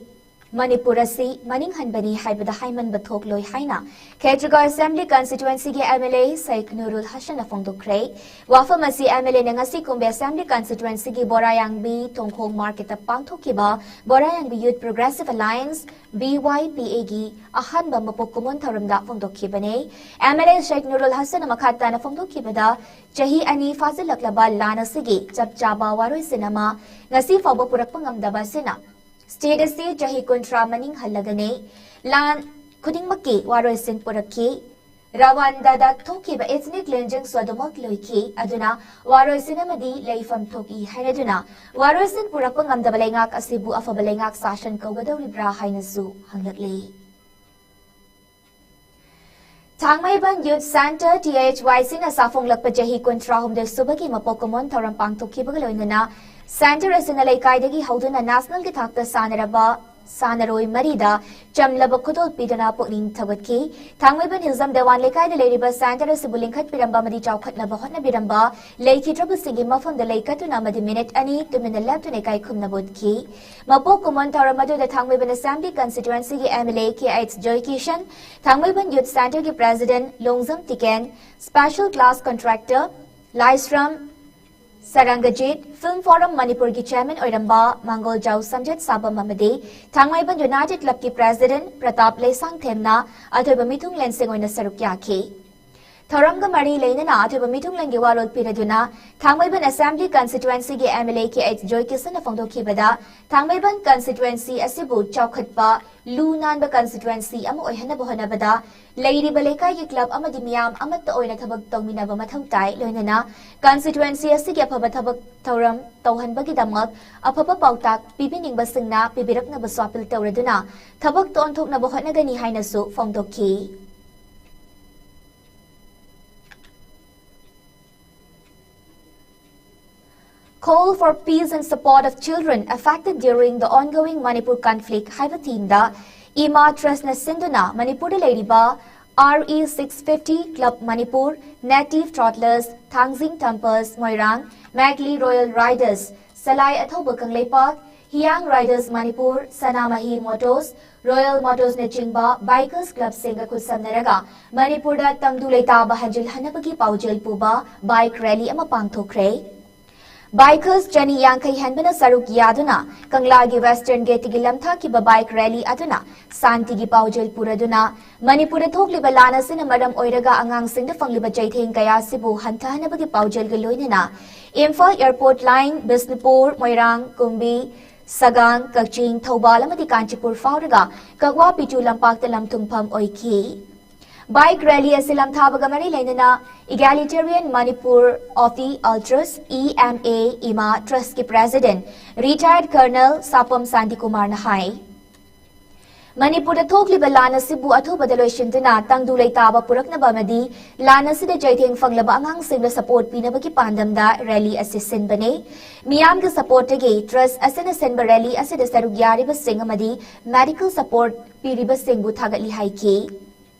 ꯃꯅꯤꯄꯨꯔ ꯑꯁꯤ ꯃꯅꯤꯡ ꯍꯟꯕꯅꯤ ꯍꯥꯏꯕꯗ ꯍꯥꯏꯃꯟꯕ ꯊꯣꯛꯂꯣꯏ ꯍꯥꯏꯅ ꯈꯦꯇ꯭ꯔꯤꯒꯥꯎ ꯑꯦꯁꯦꯝꯕ꯭ꯂꯤ ꯀꯟꯁꯇꯤꯇ꯭ꯋꯦꯟꯁꯤꯒꯤ ꯑꯦꯝ ꯑꯦꯜ ꯑꯦ ꯁꯩꯈ ꯅꯨꯔꯨꯜ ꯍꯁꯟꯅ ꯐꯣꯡꯗꯣꯛꯈ꯭ꯔꯦ꯫ ꯋꯥꯐꯝ ꯑꯁꯤ ꯑꯦꯝ ꯑꯦꯜ ꯑꯦꯅ ꯉꯁꯤ ꯀꯨꯝꯕꯤ ꯑꯦꯁꯦꯝꯕ꯭ꯂꯤ ꯀꯟꯁꯇꯤꯇ꯭ꯋꯦꯟꯁꯤꯒꯤ ꯕꯣꯔꯥꯌꯥꯡꯕꯤ ꯊꯣꯡꯈꯣꯡ ꯃꯥꯔꯀꯦꯠꯇ ꯄꯥꯡꯊꯣꯛꯈꯤꯕ ꯕꯣꯔꯥꯌꯥꯡꯕꯤ ꯌꯨꯠ ꯄ꯭ꯔꯣꯒ꯭ꯔꯦꯁꯤꯚ ꯑꯦꯂꯥꯌꯟꯁ, ꯕꯤ ꯋꯥꯏ ꯄꯤ ꯑꯦꯒꯤ ꯑꯍꯥꯟꯕ ꯃꯄꯣꯛ ꯀꯨꯝꯑꯣꯟ ꯊꯧꯔꯝꯗ ꯐꯣꯡꯗꯣꯛꯈꯤꯕꯅꯤ꯫ ꯑꯦꯝ ꯑꯦꯜ ꯑꯦ ꯁꯩꯈ ꯅꯨꯔꯨꯜ ꯍꯁꯟꯅ ꯃꯈꯥ ꯇꯥꯅ ꯐꯣꯡꯗꯣꯛꯈꯤꯕꯗ, ꯆꯍꯤ ꯑꯅꯤ ꯐꯥꯖꯤꯜꯂꯛꯂꯕ ꯂꯥꯟ ꯑꯁꯤꯒꯤ ꯆꯞ ꯆꯥꯕ ꯋꯥꯔꯣꯏꯁꯤꯟ ꯑꯃ ꯉꯁꯤ ꯐꯥꯎꯕ ꯄꯨꯔꯛꯄ ꯉꯝꯗꯕ ꯑꯁꯤꯅ ꯁ꯭ꯇꯦꯠ ꯑꯁꯤ ꯆꯍꯤ ꯀꯨꯟꯊ꯭ꯔꯥ ꯃꯅꯤꯡ ꯍꯜꯂꯒꯅꯤ꯫ ꯂꯥꯟ ꯈꯨꯗꯤꯡꯃꯛꯀꯤ ꯋꯥꯔꯣꯏꯁꯤꯟ ꯄꯨꯔꯛꯈꯤ꯫ ꯔꯋꯥꯟꯗꯥꯗ ꯊꯣꯛꯈꯤꯕ ꯏꯊꯅꯤꯛ ꯀ꯭ꯂꯤꯟꯖꯤꯡꯁꯨ ꯑꯗꯨꯃꯛ ꯂꯣꯏꯈꯤ꯫ ꯑꯗꯨꯅ ꯋꯥꯔꯣꯏꯁꯤꯟ ꯑꯃꯗꯤ ꯂꯩꯐꯝ ꯊꯣꯛꯏ ꯍꯥꯏꯅꯗꯨꯅ ꯋꯥꯔꯣꯏꯁꯤꯟ ꯄꯨꯔꯛꯄ ꯉꯝꯗꯕ ꯂꯩꯉꯥꯛ ꯑꯁꯤꯕꯨ ꯑꯐꯕ ꯂꯩꯉꯥꯛ ꯁꯥꯁꯟ ꯀꯧꯒꯗꯧꯔꯤꯕ꯭ꯔꯥ ꯍꯥꯏꯅꯁꯨ ꯍꯪꯂꯛꯂꯤ꯫ ꯊꯥꯡꯃꯩꯕꯟ ꯌꯨꯠ ꯁꯦꯟꯇꯔ, ꯇꯤ ꯑꯩꯆ ꯋꯥꯏ ꯁꯤꯅ ꯁꯥꯐꯣꯡꯂꯛꯄ ꯆꯍꯤ ꯀꯨꯟꯊ꯭ꯔꯥꯍꯨꯝꯗꯣꯏ ꯁꯨꯕꯒꯤ ꯃꯄꯣꯛ ꯀꯨꯝꯑꯣꯟ ꯊꯧꯔꯝ ꯄꯥꯡꯊꯣꯛꯈꯤꯕꯒ ꯂꯣꯏꯅꯅ ꯁꯦꯟꯇꯔ ꯑꯁꯤꯅ ꯂꯩꯀꯥꯏꯗꯒꯤ ꯍꯧꯗꯨꯅ ꯅꯦꯁꯅꯦꯜꯒꯤ ꯊꯥꯛꯇ ꯁꯥꯟꯅꯔꯕ ꯁꯥꯟꯅꯔꯣꯏ ꯃꯔꯤꯗ ꯆꯝꯂꯕ ꯈꯨꯗꯣꯜ ꯄꯤꯗꯨꯅ ꯄꯨꯛꯅꯤꯡ ꯊꯧꯒꯠꯈꯤ꯫ ꯊꯥꯡꯃꯩꯕꯟ ꯍꯤꯜꯖꯝ ꯗꯦꯋꯥꯟ ꯂꯩꯀꯥꯏꯗ ꯂꯩꯔꯤꯕ ꯁꯦꯟꯇꯔ ꯑꯁꯤꯕꯨ ꯂꯤꯡꯈꯠꯄꯤꯔꯝꯕ ꯑꯃꯗꯤ ꯆꯥꯎꯈꯠꯅꯕ ꯍꯣꯠꯅꯕꯤꯔꯝꯕ ꯂꯩꯈꯤꯗ꯭ꯔꯕꯁꯤꯡꯒꯤ ꯃꯐꯝꯗ ꯂꯩꯀꯠꯇꯨꯅ ꯑꯃꯗꯤ ꯃꯤꯅꯤꯠ ꯑꯅꯤ ꯇꯨꯃꯤꯟꯅ ꯂꯦꯞꯇꯨꯅ ꯏꯀꯥꯏ ꯈꯨꯝꯅꯕ ꯎꯠꯈꯤ꯫ ꯃꯄꯣꯛ ꯀꯨꯝꯑꯣꯟ ꯊꯧꯔꯝ ꯑꯗꯨꯗ ꯊꯥꯡꯃꯩꯕꯟ ꯑꯦꯁꯦꯝꯕ꯭ꯂꯤ ꯀꯟꯁꯇꯤꯇ꯭ꯋꯦꯟꯁꯤꯒꯤ M L A K H Joykishan, Thangmeiband youth ꯁꯦꯟꯇꯔꯒꯤ president Longjam Tiken, special class contractor Laishram Sarangajit, film forum ꯃꯅꯤꯄꯨꯔꯒꯤ ꯆꯦꯌꯔꯃꯦꯟ ꯑꯣꯏꯔꯝꯕ ꯃꯥꯡꯒꯣꯜꯖꯥꯎ ꯁꯝꯖꯦꯠ ꯁꯥꯄꯝ ꯑꯃꯗꯤ ꯊꯥꯡꯃꯩꯕꯟ ꯌꯨꯅꯥꯏꯇꯦꯗ ꯀ꯭ꯂꯕꯀꯤ ꯄ꯭ꯔꯦꯁꯤꯗꯦꯟꯠ ꯄ꯭ꯔꯇꯥꯞ ꯂꯩꯁꯥꯡꯊꯦꯝꯅ ꯑꯊꯣꯏꯕ ꯃꯤꯊꯨꯡꯂꯦꯟꯁꯤꯡ ꯑꯣꯏꯅ ꯁꯔꯨꯛ ꯌꯥꯈꯤ꯫ ꯊꯧꯔꯝꯒ ꯃꯔꯤ ꯂꯩꯅꯅ ꯑꯊꯣꯏꯕ ꯃꯤꯊꯨꯡꯂꯦꯟꯒꯤ ꯋꯥꯔꯣꯜ ꯄꯤꯔꯗꯨꯅ ꯊꯥꯡꯃꯩꯕꯟ ꯑꯦꯁꯦꯝꯕ꯭ꯂꯤ ꯀꯟꯁꯇꯤꯇ꯭ꯋꯦꯟꯁꯤꯒꯤ M L A K H ꯖꯣꯏꯀꯤꯁꯟꯅ ꯐꯣꯡꯗꯣꯛꯈꯤꯕꯗ, ꯊꯥꯡꯃꯩꯕꯟ ꯀꯟꯁꯇꯤꯇ꯭ꯋꯦꯟꯁꯤ ꯑꯁꯤꯕꯨ ꯆꯥꯎꯈꯠꯄ, ꯂꯨ ꯅꯥꯟꯕ ꯀꯟꯁꯇꯤꯇ꯭ꯋꯦꯟꯁꯤ ꯑꯃ ꯑꯣꯏꯍꯟꯅꯕ ꯍꯣꯠꯅꯕꯗ ꯂꯩꯔꯤꯕ ꯂꯩꯀꯥꯏꯒꯤ ꯀ꯭ꯂꯕ ꯑꯃꯗꯤ ꯃꯤꯌꯥꯝ ꯑꯃꯠꯇ ꯑꯣꯏꯅ ꯊꯕꯛ ꯇꯧꯃꯤꯟꯅꯕ ꯃꯊꯧ ꯇꯥꯏ꯫ ꯂꯣꯏꯅꯅ ꯀꯟꯁꯇꯤꯇ꯭ꯋꯦꯟꯁꯤ ꯑꯁꯤꯒꯤ ꯑꯐꯕ ꯊꯕꯛ ꯊꯧꯔꯝ ꯇꯧꯍꯟꯕꯒꯤꯗꯃꯛ ꯑꯐꯕ ꯄꯥꯎꯇꯥꯛ ꯄꯤꯕꯤꯅꯤꯡꯕꯁꯤꯡꯅ ꯄꯤꯕꯤꯔꯛꯅꯕꯁꯨ ꯑꯄꯤꯜ ꯇꯧꯔꯗꯨꯅ ꯊꯕꯛꯇ ꯑꯣꯟꯊꯣꯛꯅꯕ ꯍꯣꯠꯅꯒꯅꯤ ꯍꯥꯏꯅꯁꯨ ꯐꯣꯡꯗꯣꯛꯈꯤ꯫ Call for peace and support of children affected during the ongoing Manipur conflict ꯍꯥꯏꯕ ꯊꯤꯝꯗ ꯏꯃꯥ ꯇ꯭ꯔꯁꯅ ꯁꯤꯟꯗꯨꯅ ꯃꯅꯤꯄꯨꯔꯗ ꯂꯩꯔꯤꯕ R E six fifty Club Manipur, Native Toddlers, Thangjing Temples Moirang, Magli Royal Riders, Salai Athouba Kangleipak, Hiyang Riders Manipur, Sanamahi Motors, Royal Motors ꯅꯆꯤꯡꯕ Bikers Clubꯁꯤꯡꯒ ꯈꯨꯠꯁꯝꯅꯔꯒ ꯃꯅꯤꯄꯨꯔꯗ ꯇꯪꯗꯨ ꯂꯩꯇꯥꯕ ꯍꯟꯖꯤꯜꯍꯟꯅꯕꯒꯤ ꯄꯥꯎꯖꯦꯜ ꯄꯨꯕ bike rally ꯑꯃ ꯄꯥꯡꯊꯣꯛꯈ꯭ꯔꯦ꯫ Bikers ꯆꯅꯤ ꯌꯥꯡꯈꯩ ꯍꯦꯟꯕꯅ ꯁꯔꯨꯛ ꯌꯥꯗꯨꯅ ꯀꯪꯂꯥꯒꯤ Western Gateꯇꯒꯤ ꯂꯝꯊꯥꯈꯤꯕ bike rally ꯑꯗꯨꯅ ꯁꯥꯟꯇꯤꯒꯤ ꯄꯥꯎꯖꯦꯜ ꯄꯨꯔꯗꯨꯅ ꯃꯅꯤꯄꯨꯔꯗ ꯊꯣꯛꯂꯤꯕ ꯂꯥꯟ ꯑꯁꯤꯅ ꯃꯔꯝ ꯑꯣꯏꯔꯒ ꯑꯉꯥꯡꯁꯤꯡꯗ ꯐꯪꯂꯤꯕ ꯆꯩꯊꯦꯡ ꯀꯌꯥ ꯑꯁꯤꯕꯨ ꯍꯟꯊꯍꯟꯅꯕꯒꯤ ꯄꯥꯎꯖꯦꯜꯒ ꯂꯣꯏꯅꯅ ꯏꯝꯐꯥꯜ airport line, ꯕꯤꯁꯅꯨꯄꯨꯔ, ꯃꯣꯏꯔꯥꯡ, ꯀꯨꯝꯕꯤ, ꯁꯒꯥꯡ, ꯀꯛꯆꯤꯡ, ꯊꯧꯕꯥꯜ ꯑꯃꯗꯤ ꯀꯥꯟꯆꯤꯄꯨꯔ ꯐꯥꯎꯔꯒ ꯀꯛꯋꯥ ꯄꯤꯆꯨ ꯂꯝꯄꯥꯛꯇ ꯂꯝꯊꯨꯡꯐꯝ ꯑꯣꯏꯈꯤ꯫ Bike rally ꯑꯁꯤ ꯂꯝꯊꯥꯕꯒ ꯃꯔꯤ ꯂꯩꯅꯅ Egalitarian Manipur of the Ultras, E M A, ꯏꯃꯥ Trustꯀꯤ president, retired colonel ꯁꯥꯄꯝ ꯁꯥꯟꯇꯤꯀꯨꯃꯥꯔꯅ ꯍꯥꯏ꯫ ꯃꯅꯤꯄꯨꯔꯗ ꯊꯣꯛꯂꯤꯕ ꯂꯥꯟ ꯑꯁꯤꯕꯨ ꯑꯊꯨꯕꯗ ꯂꯣꯏꯁꯤꯟꯗꯨꯅ ꯇꯪꯗꯨ ꯂꯩꯇꯥꯕ ꯄꯨꯔꯛꯅꯕ ꯑꯃꯗꯤ ꯂꯥꯟ ꯑꯁꯤꯗ ꯆꯩꯊꯦꯡ ꯐꯪꯂꯕ ꯑꯉꯥꯡꯁꯤꯡꯗ ꯁꯄꯣꯔꯠ ꯄꯤꯅꯕꯒꯤ ꯄꯥꯟꯗꯝꯗ ꯔꯦꯂꯤ ꯑꯁꯤ ꯁꯤꯟꯕꯅꯤ꯫ ꯃꯤꯌꯥꯝꯒꯤ ꯁꯄꯣꯔꯠꯇꯒꯤ ꯇ꯭ꯔꯁ ꯑꯁꯤꯅ ꯁꯤꯟꯕ ꯔꯦꯂꯤ ꯑꯁꯤꯗ ꯁꯔꯨꯛ ꯌꯥꯔꯤꯕꯁꯤꯡ ꯑꯃꯗꯤ ꯃꯦꯗꯤꯀꯦꯜ ꯁꯄꯣꯔꯠ ꯄꯤꯔꯤꯕꯁꯤꯡꯕꯨ ꯊꯥꯒꯠꯂꯤ ꯍꯥꯏꯈꯤ꯫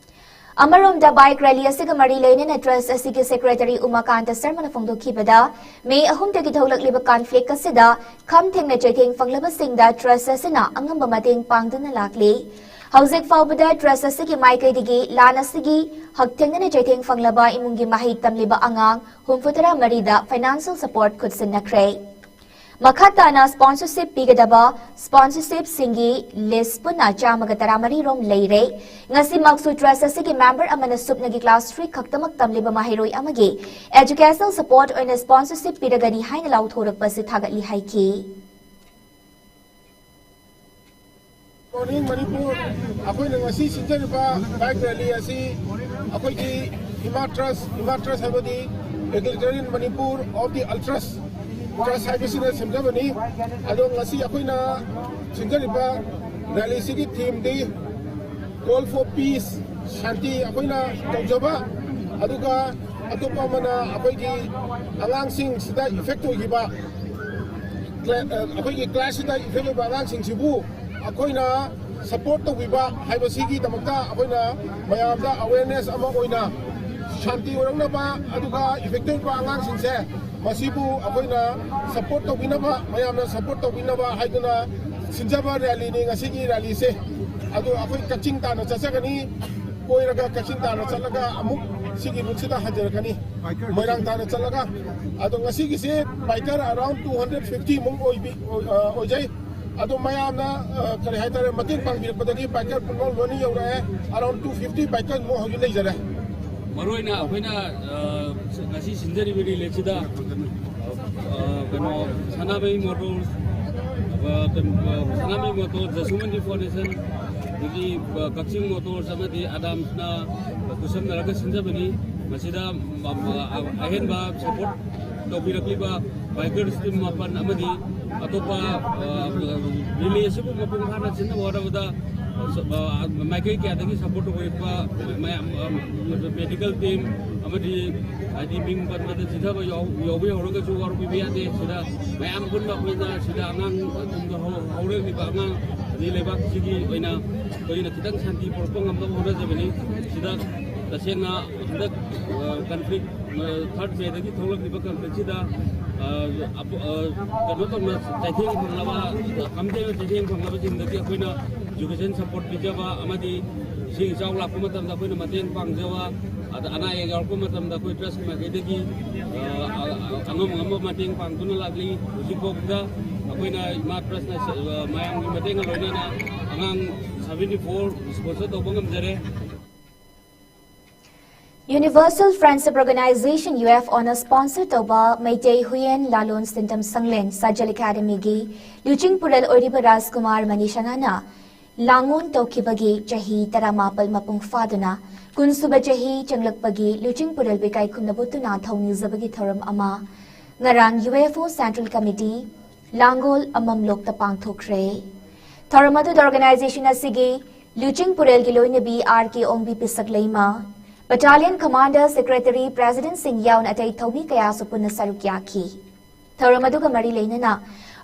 ꯑꯃꯔꯣꯝꯗ ꯕꯥꯏꯛ ꯔꯦꯂꯤ ꯑꯁꯤꯒ ꯃꯔꯤ ꯂꯩꯅꯅ ꯇ꯭ꯔꯁ ꯑꯁꯤꯒꯤ ꯁꯦꯀ꯭ꯔꯦꯇꯔꯤ ꯎꯃꯥꯀꯥꯟꯇ ꯁꯔꯃꯅ ꯐꯣꯡꯗꯣꯛꯈꯤꯕꯗ, ꯃꯦ ꯑꯍꯨꯝꯗꯒꯤ ꯊꯣꯛꯂꯛꯂꯤꯕ ꯀꯟꯐ꯭ꯂꯤꯛ ꯑꯁꯤꯗ ꯈꯝ ꯊꯦꯡꯅ ꯆꯩꯊꯦꯡ ꯐꯪꯂꯕꯁꯤꯡꯗ ꯇ꯭ꯔꯁ ꯑꯁꯤꯅ ꯑꯉꯝꯕ ꯃꯇꯦꯡ ꯄꯥꯡꯗꯨꯅ ꯂꯥꯛꯂꯤ꯫ ꯍꯧꯖꯤꯛ ꯐꯥꯎꯕꯗ ꯇ꯭ꯔꯁ ꯑꯁꯤꯒꯤ ꯃꯥꯏꯀꯩꯗꯒꯤ ꯂꯥꯟ ꯑꯁꯤꯒꯤ ꯍꯛꯊꯦꯡꯅꯅ ꯆꯩꯊꯦꯡ ꯐꯪꯂꯕ ꯏꯃꯨꯡꯒꯤ ꯃꯍꯩ ꯇꯝꯂꯤꯕ ꯑꯉꯥꯡ ꯍꯨꯝꯐꯨꯇꯔꯥ ꯃꯔꯤꯗ ꯐꯥꯏꯅꯥꯟꯁꯤꯌꯦꯜ ꯁꯄꯣꯔꯠ ꯈꯨꯠꯁꯤꯟꯅꯈ꯭ꯔꯦ꯫ ꯃꯈꯥ ꯇꯥꯅ ꯁ꯭ꯄꯣꯟꯁꯔꯁꯤꯞ ꯄꯤꯒꯗꯕ ꯁ꯭ꯄꯣꯟꯁꯔꯁꯤꯞꯁꯤꯡꯒꯤ ꯂꯤꯁ ꯄꯨꯟꯅ ꯆꯥꯝꯃꯒ ꯇꯔꯥꯃꯔꯤ ꯔꯣꯝ ꯂꯩꯔꯦ꯫ ꯉꯁꯤꯃꯛꯁꯨ ꯇ꯭ꯔꯁ ꯑꯁꯤꯒꯤ ꯃꯦꯝꯕꯔ ꯑꯃꯅ ꯁꯨꯞꯅꯒꯤ ꯀ꯭ꯂꯥꯁ ꯊ꯭ꯔꯤ ꯈꯛꯇꯃꯛ ꯇꯝꯂꯤꯕ ꯃꯍꯩꯔꯣꯏ ꯑꯃꯒꯤ ꯑꯦꯖꯨꯀꯦꯁꯅꯦꯜ ꯁꯄꯣꯔꯠ ꯑꯣꯏꯅ ꯁ꯭ꯄꯣꯟꯁꯔꯁꯤꯞ ꯄꯤꯔꯒꯅꯤ ꯍꯥꯏꯅ ꯂꯥꯎꯊꯣꯔꯛꯄ ꯑꯁꯤ ꯊꯥꯒꯠꯂꯤ ꯍꯥꯏꯈꯤ꯫ Morning, ꯃꯅꯤꯄꯨꯔ꯫ ꯑꯩꯈꯣꯏꯅ ꯉꯁꯤ ꯁꯤꯟꯖꯔꯤꯕ ꯕꯥꯏꯛ ꯔꯦꯂꯤ ꯑꯁꯤ ꯑꯩꯈꯣꯏꯒꯤ ꯏꯃꯥ ꯇ꯭ꯔꯁ, ꯏꯃꯥ ꯇ꯭ꯔꯁ ꯍꯥꯏꯕꯗꯤ Egalitarian Manipur of the Ultras ꯇ꯭ꯔꯁ ꯍꯥꯏꯕꯁꯤꯅ ꯁꯦꯝꯖꯕꯅꯤ꯫ ꯑꯗꯣ ꯉꯁꯤ ꯑꯩꯈꯣꯏꯅ ꯁꯤꯟꯖꯔꯤꯕ ꯔꯦꯂꯤꯁꯤꯒꯤ ꯊꯤꯝꯗꯤ Call for Peace, ꯁꯥꯟꯇꯤ ꯑꯩꯈꯣꯏꯅ ꯇꯧꯖꯕ, ꯑꯗꯨꯒ ꯑꯇꯣꯞꯄ ꯑꯃꯅ ꯑꯩꯈꯣꯏꯒꯤ ꯑꯉꯥꯡꯁꯤꯡꯁꯤꯗ ꯏꯐꯦꯛ ꯑꯣꯏꯈꯤꯕ, ꯀ꯭ꯂꯥ-, ꯑ, ꯑꯩꯈꯣꯏꯒꯤ ꯀ꯭ꯂꯥꯁꯁꯤꯗ ꯏꯐꯦꯛ ꯑꯣꯏꯕ ꯑꯉꯥꯡꯁꯤꯡꯁꯤꯕꯨ ꯑꯩꯈꯣꯏꯅ ꯁꯄꯣꯔꯠ ꯇꯧꯕꯤꯕ ꯍꯥꯏꯕꯁꯤꯒꯤꯗꯃꯛꯇ ꯑꯩꯈꯣꯏꯅ ꯃꯌꯥꯝꯗ ꯑꯋꯦꯔꯅꯦꯁ ꯑꯃ ꯑꯣꯏꯅ ꯁꯥꯟꯇꯤ ꯑꯣꯏꯔꯛꯅꯕ, ꯑꯗꯨꯒ ꯏꯐꯦꯛꯇꯤꯚ ꯑꯣꯏꯕ ꯑꯉꯥꯡꯁꯤꯡꯁꯦ ꯃꯁꯤꯕꯨ ꯑꯩꯈꯣꯏꯅ ꯁꯄꯣꯔꯠ ꯇꯧꯕꯤꯅꯕ, ꯃꯌꯥꯝꯅ ꯁꯄꯣꯔꯠ ꯇꯧꯕꯤꯅꯕ ꯍꯥꯏꯗꯨꯅ ꯁꯤꯟꯖꯕ ꯔꯦꯂꯤꯅꯤ ꯉꯁꯤꯒꯤ ꯔꯦꯂꯤꯁꯦ꯫ ꯑꯗꯣ ꯑꯩꯈꯣꯏ ꯀꯛꯆꯤꯡ ꯇꯥꯟꯅ ꯆꯠꯆꯒꯅꯤ, ꯀꯣꯏꯔꯒ ꯀꯛꯆꯤꯡ ꯇꯥꯟꯅ ꯆꯠꯂꯒ ꯑꯃꯨꯛ ꯁꯤꯒꯤ ꯔꯨꯠꯁꯤꯗ ꯍꯟꯖꯔꯛꯀꯅꯤ, ꯃꯣꯏꯔꯥꯡ ꯇꯥꯟꯅ ꯆꯠꯂꯒ꯫ ꯑꯗꯣ ꯉꯁꯤꯒꯤꯁꯦ biker around two hundred fifty ꯃꯨꯛ ꯑꯣꯏꯕꯤ-, ꯑꯣꯏ-, ꯑ, ꯑꯣꯏꯖꯩ꯫ ꯑꯗꯣ ꯃꯌꯥꯝꯅ, ꯑ, ꯀꯔꯤ ꯍꯥꯏꯇꯥꯔꯦ, ꯃꯇꯦꯡ ꯄꯥꯡꯕꯤꯔꯛꯄꯗꯒꯤ ꯕꯥꯏꯀꯔ ꯄꯨꯝꯅꯃꯛ ꯂꯣꯏꯅ ꯌꯧꯔꯛꯑꯦ꯫ Around two fifty ꯕꯥꯏꯀꯔ ꯃꯨꯛ ꯍꯧꯖꯤꯛ ꯂꯩꯖꯔꯦ꯫ ꯃꯔꯨꯑꯣꯏꯅ ꯑꯩꯈꯣꯏꯅ, ꯑ, ꯉꯁꯤ ꯁꯤꯟꯖꯔꯤꯕ ꯔꯦꯂꯤꯁꯤꯗ, ꯑ, ꯀꯩꯅꯣ, ꯁꯅꯥꯃꯍꯤ ꯃꯣꯇꯣꯔꯁ, ꯑ, ꯀꯩꯅꯣ, ꯑ, ꯁꯅꯥꯃꯍꯤ ꯃꯣꯇꯣꯔꯁ, ꯖꯁꯨꯃꯟ ꯐꯥꯎꯟꯗꯦꯁꯟ, ꯑꯗꯒꯤ, ꯑ, ꯀꯛꯆꯤꯡ ꯃꯣꯇꯣꯔꯁ ꯑꯃꯗꯤ ꯑꯗꯥꯝꯁꯅ ꯈꯨꯠꯁꯝꯅꯔꯒ ꯁꯤꯟꯖꯕꯅꯤ꯫ ꯃꯁꯤꯗ, ꯑ, ꯑ, ꯑꯍꯦꯟꯕ ꯁꯄꯣꯔꯠ ꯇꯧꯕꯤꯔꯛꯂꯤꯕ ꯕꯥꯏꯀꯔꯁ ꯇꯤꯝ ꯃꯥꯄꯟ ꯑꯃꯗꯤ ꯑꯇꯣꯞꯄ, ꯑ, ꯔꯦꯂꯤ ꯑꯁꯤꯕꯨ ꯃꯄꯨꯡ ꯐꯥꯅ ꯁꯤꯟꯅꯕ ꯍꯣꯠꯅꯕꯗ ꯃꯥꯏꯀꯩ ꯀꯌꯥꯗꯒꯤ ꯁꯄꯣꯔꯠ ꯇꯧꯕꯤꯔꯛꯄ ꯃꯌꯥꯝ, ꯃꯦꯗꯤꯀꯦꯜ ꯇꯤꯝ ꯑꯃꯗꯤ ꯍꯥꯏꯗꯤ ꯃꯤꯡ ꯄꯟꯕꯗ ꯆꯤꯊꯕ ꯌꯥꯎꯕ ꯌꯥꯎꯔꯒꯁꯨ ꯋꯥꯔꯧꯕꯤꯕ ꯌꯥꯗꯦ꯫ ꯁꯤꯗ ꯃꯌꯥꯝ ꯄꯨꯟꯅ ꯑꯩꯈꯣꯏꯅ ꯁꯤꯗ ꯑꯉꯥꯡ ꯍꯧꯔꯛꯂꯤꯕ ꯑꯉꯥꯡ ꯑꯅꯤ ꯂꯩꯕꯥꯛꯁꯤꯒꯤ ꯑꯣꯏꯅ ꯑꯩꯈꯣꯏꯅ ꯈꯤꯇꯪ ꯁꯥꯟꯇꯤ ꯄꯨꯔꯛꯄ ꯉꯝꯅꯕ ꯍꯣꯠꯅꯖꯕꯅꯤ꯫ ꯁꯤꯗ ꯇꯁꯦꯡꯅ ꯍꯟꯗꯛ ꯀꯟꯐ꯭ꯂꯤꯛ ꯊꯥꯔꯠ ꯃꯦꯗꯒꯤ ꯊꯣꯛꯂꯛꯂꯤꯕ ꯀꯟꯐ꯭ꯂꯤꯛꯁꯤꯗ ꯀꯩꯅꯣ ꯇꯧꯅ ꯆꯩꯊꯦꯡ ꯐꯪꯂꯕ ꯀꯝꯗꯦ ꯆꯩꯊꯦꯡ ꯐꯪꯂꯕꯁꯤꯡꯗꯒꯤ ꯑꯩꯈꯣꯏꯅ ꯏꯖꯨꯀꯦꯁꯟ ꯁꯄꯣꯔꯠ ꯄꯤꯖꯕ ꯑꯃꯗꯤ ꯏꯁꯤꯡ ꯏꯆꯥꯎ ꯂꯥꯛꯄ ꯃꯇꯝꯗ ꯑꯩꯈꯣꯏꯅ ꯃꯇꯦꯡ ꯄꯥꯡꯖꯕ, ꯑꯗ ꯑꯅꯥ ꯑꯌꯦꯛ ꯌꯥꯎꯔꯛꯄ ꯃꯇꯝꯗ ꯑꯩꯈꯣꯏ ꯇ꯭ꯔꯁꯀꯤ ꯃꯥꯏꯀꯩꯗꯒꯤ ꯑꯉꯝ ꯑꯉꯝꯕ ꯃꯇꯦꯡ ꯄꯥꯡꯗꯨꯅ ꯂꯥꯛꯂꯤ꯫ ꯍꯧꯖꯤꯛꯐꯥꯎꯗ ꯑꯩꯈꯣꯏꯅ ꯏꯃꯥ ꯇ꯭ꯔꯁꯅ ꯃꯌꯥꯝꯒꯤ ꯃꯇꯦꯡꯒ ꯂꯣꯏꯅꯅ ꯑꯉꯥꯡ ꯁꯚꯦꯟꯇꯤ ꯐꯣꯔ ꯁ꯭ꯄꯣꯟꯁꯔ ꯇꯧꯕ ꯉꯝꯖꯔꯦ꯫ Universal Friendship Organization, U F O ꯅ sponsor ꯇꯧꯕ ꯃꯩꯇꯩ ꯍꯨꯏꯌꯦꯟ ꯂꯥꯂꯣꯟ ꯁꯤꯟꯗꯝ ꯁꯪꯂꯦꯟ ꯁꯥꯖꯦꯜ academy ꯒꯤ ꯂꯨꯆꯤꯡ ꯄꯨꯔꯦꯜ ꯑꯣꯏꯔꯤꯕ ꯔꯥꯖꯀꯨꯃꯥꯔ ꯃꯅꯤꯁꯅꯥꯅ ꯂꯥꯡꯑꯣꯟ ꯇꯧꯈꯤꯕꯒꯤ ꯆꯍꯤ ꯇꯔꯥꯃꯥꯄꯜ ꯃꯄꯨꯡ ꯐꯥꯗꯨꯅ ꯀꯨꯟꯁꯨꯕ ꯆꯍꯤ ꯆꯪꯂꯛꯄꯒꯤ ꯂꯨꯆꯤꯡ ꯄꯨꯔꯦꯜꯕꯨ ꯏꯀꯥꯏ ꯈꯨꯝꯅꯕ ꯎꯠꯇꯨꯅ ꯊꯧꯅꯤꯖꯕꯒꯤ ꯊꯧꯔꯝ ꯑꯃ ꯉꯔꯥꯡ U F O Central Committee ꯂꯥꯡꯒꯣꯜ ꯑꯃꯝꯂꯣꯛꯇ ꯄꯥꯡꯊꯣꯛꯈ꯭ꯔꯦ꯫ ꯊꯧꯔꯝ ꯑꯗꯨꯗ organization ꯑꯁꯤꯒꯤ ꯂꯨꯆꯤꯡ ꯄꯨꯔꯦꯜꯒꯤ ꯂꯣꯏꯅꯕꯤ R K ꯑꯣꯡꯕꯤ ꯄꯤꯁꯛ ꯂꯩꯃ, Battalion Commander, Secretary, President ꯁꯤꯡ ꯌꯥꯎꯅ ꯑꯇꯩ ꯊꯧꯃꯤ ꯀꯌꯥꯁꯨ ꯄꯨꯟꯅ ꯁꯔꯨꯛ ꯌꯥꯈꯤ꯫ ꯊꯧꯔꯝ ꯑꯗꯨꯒ ꯃꯔꯤ ꯂꯩꯅꯅ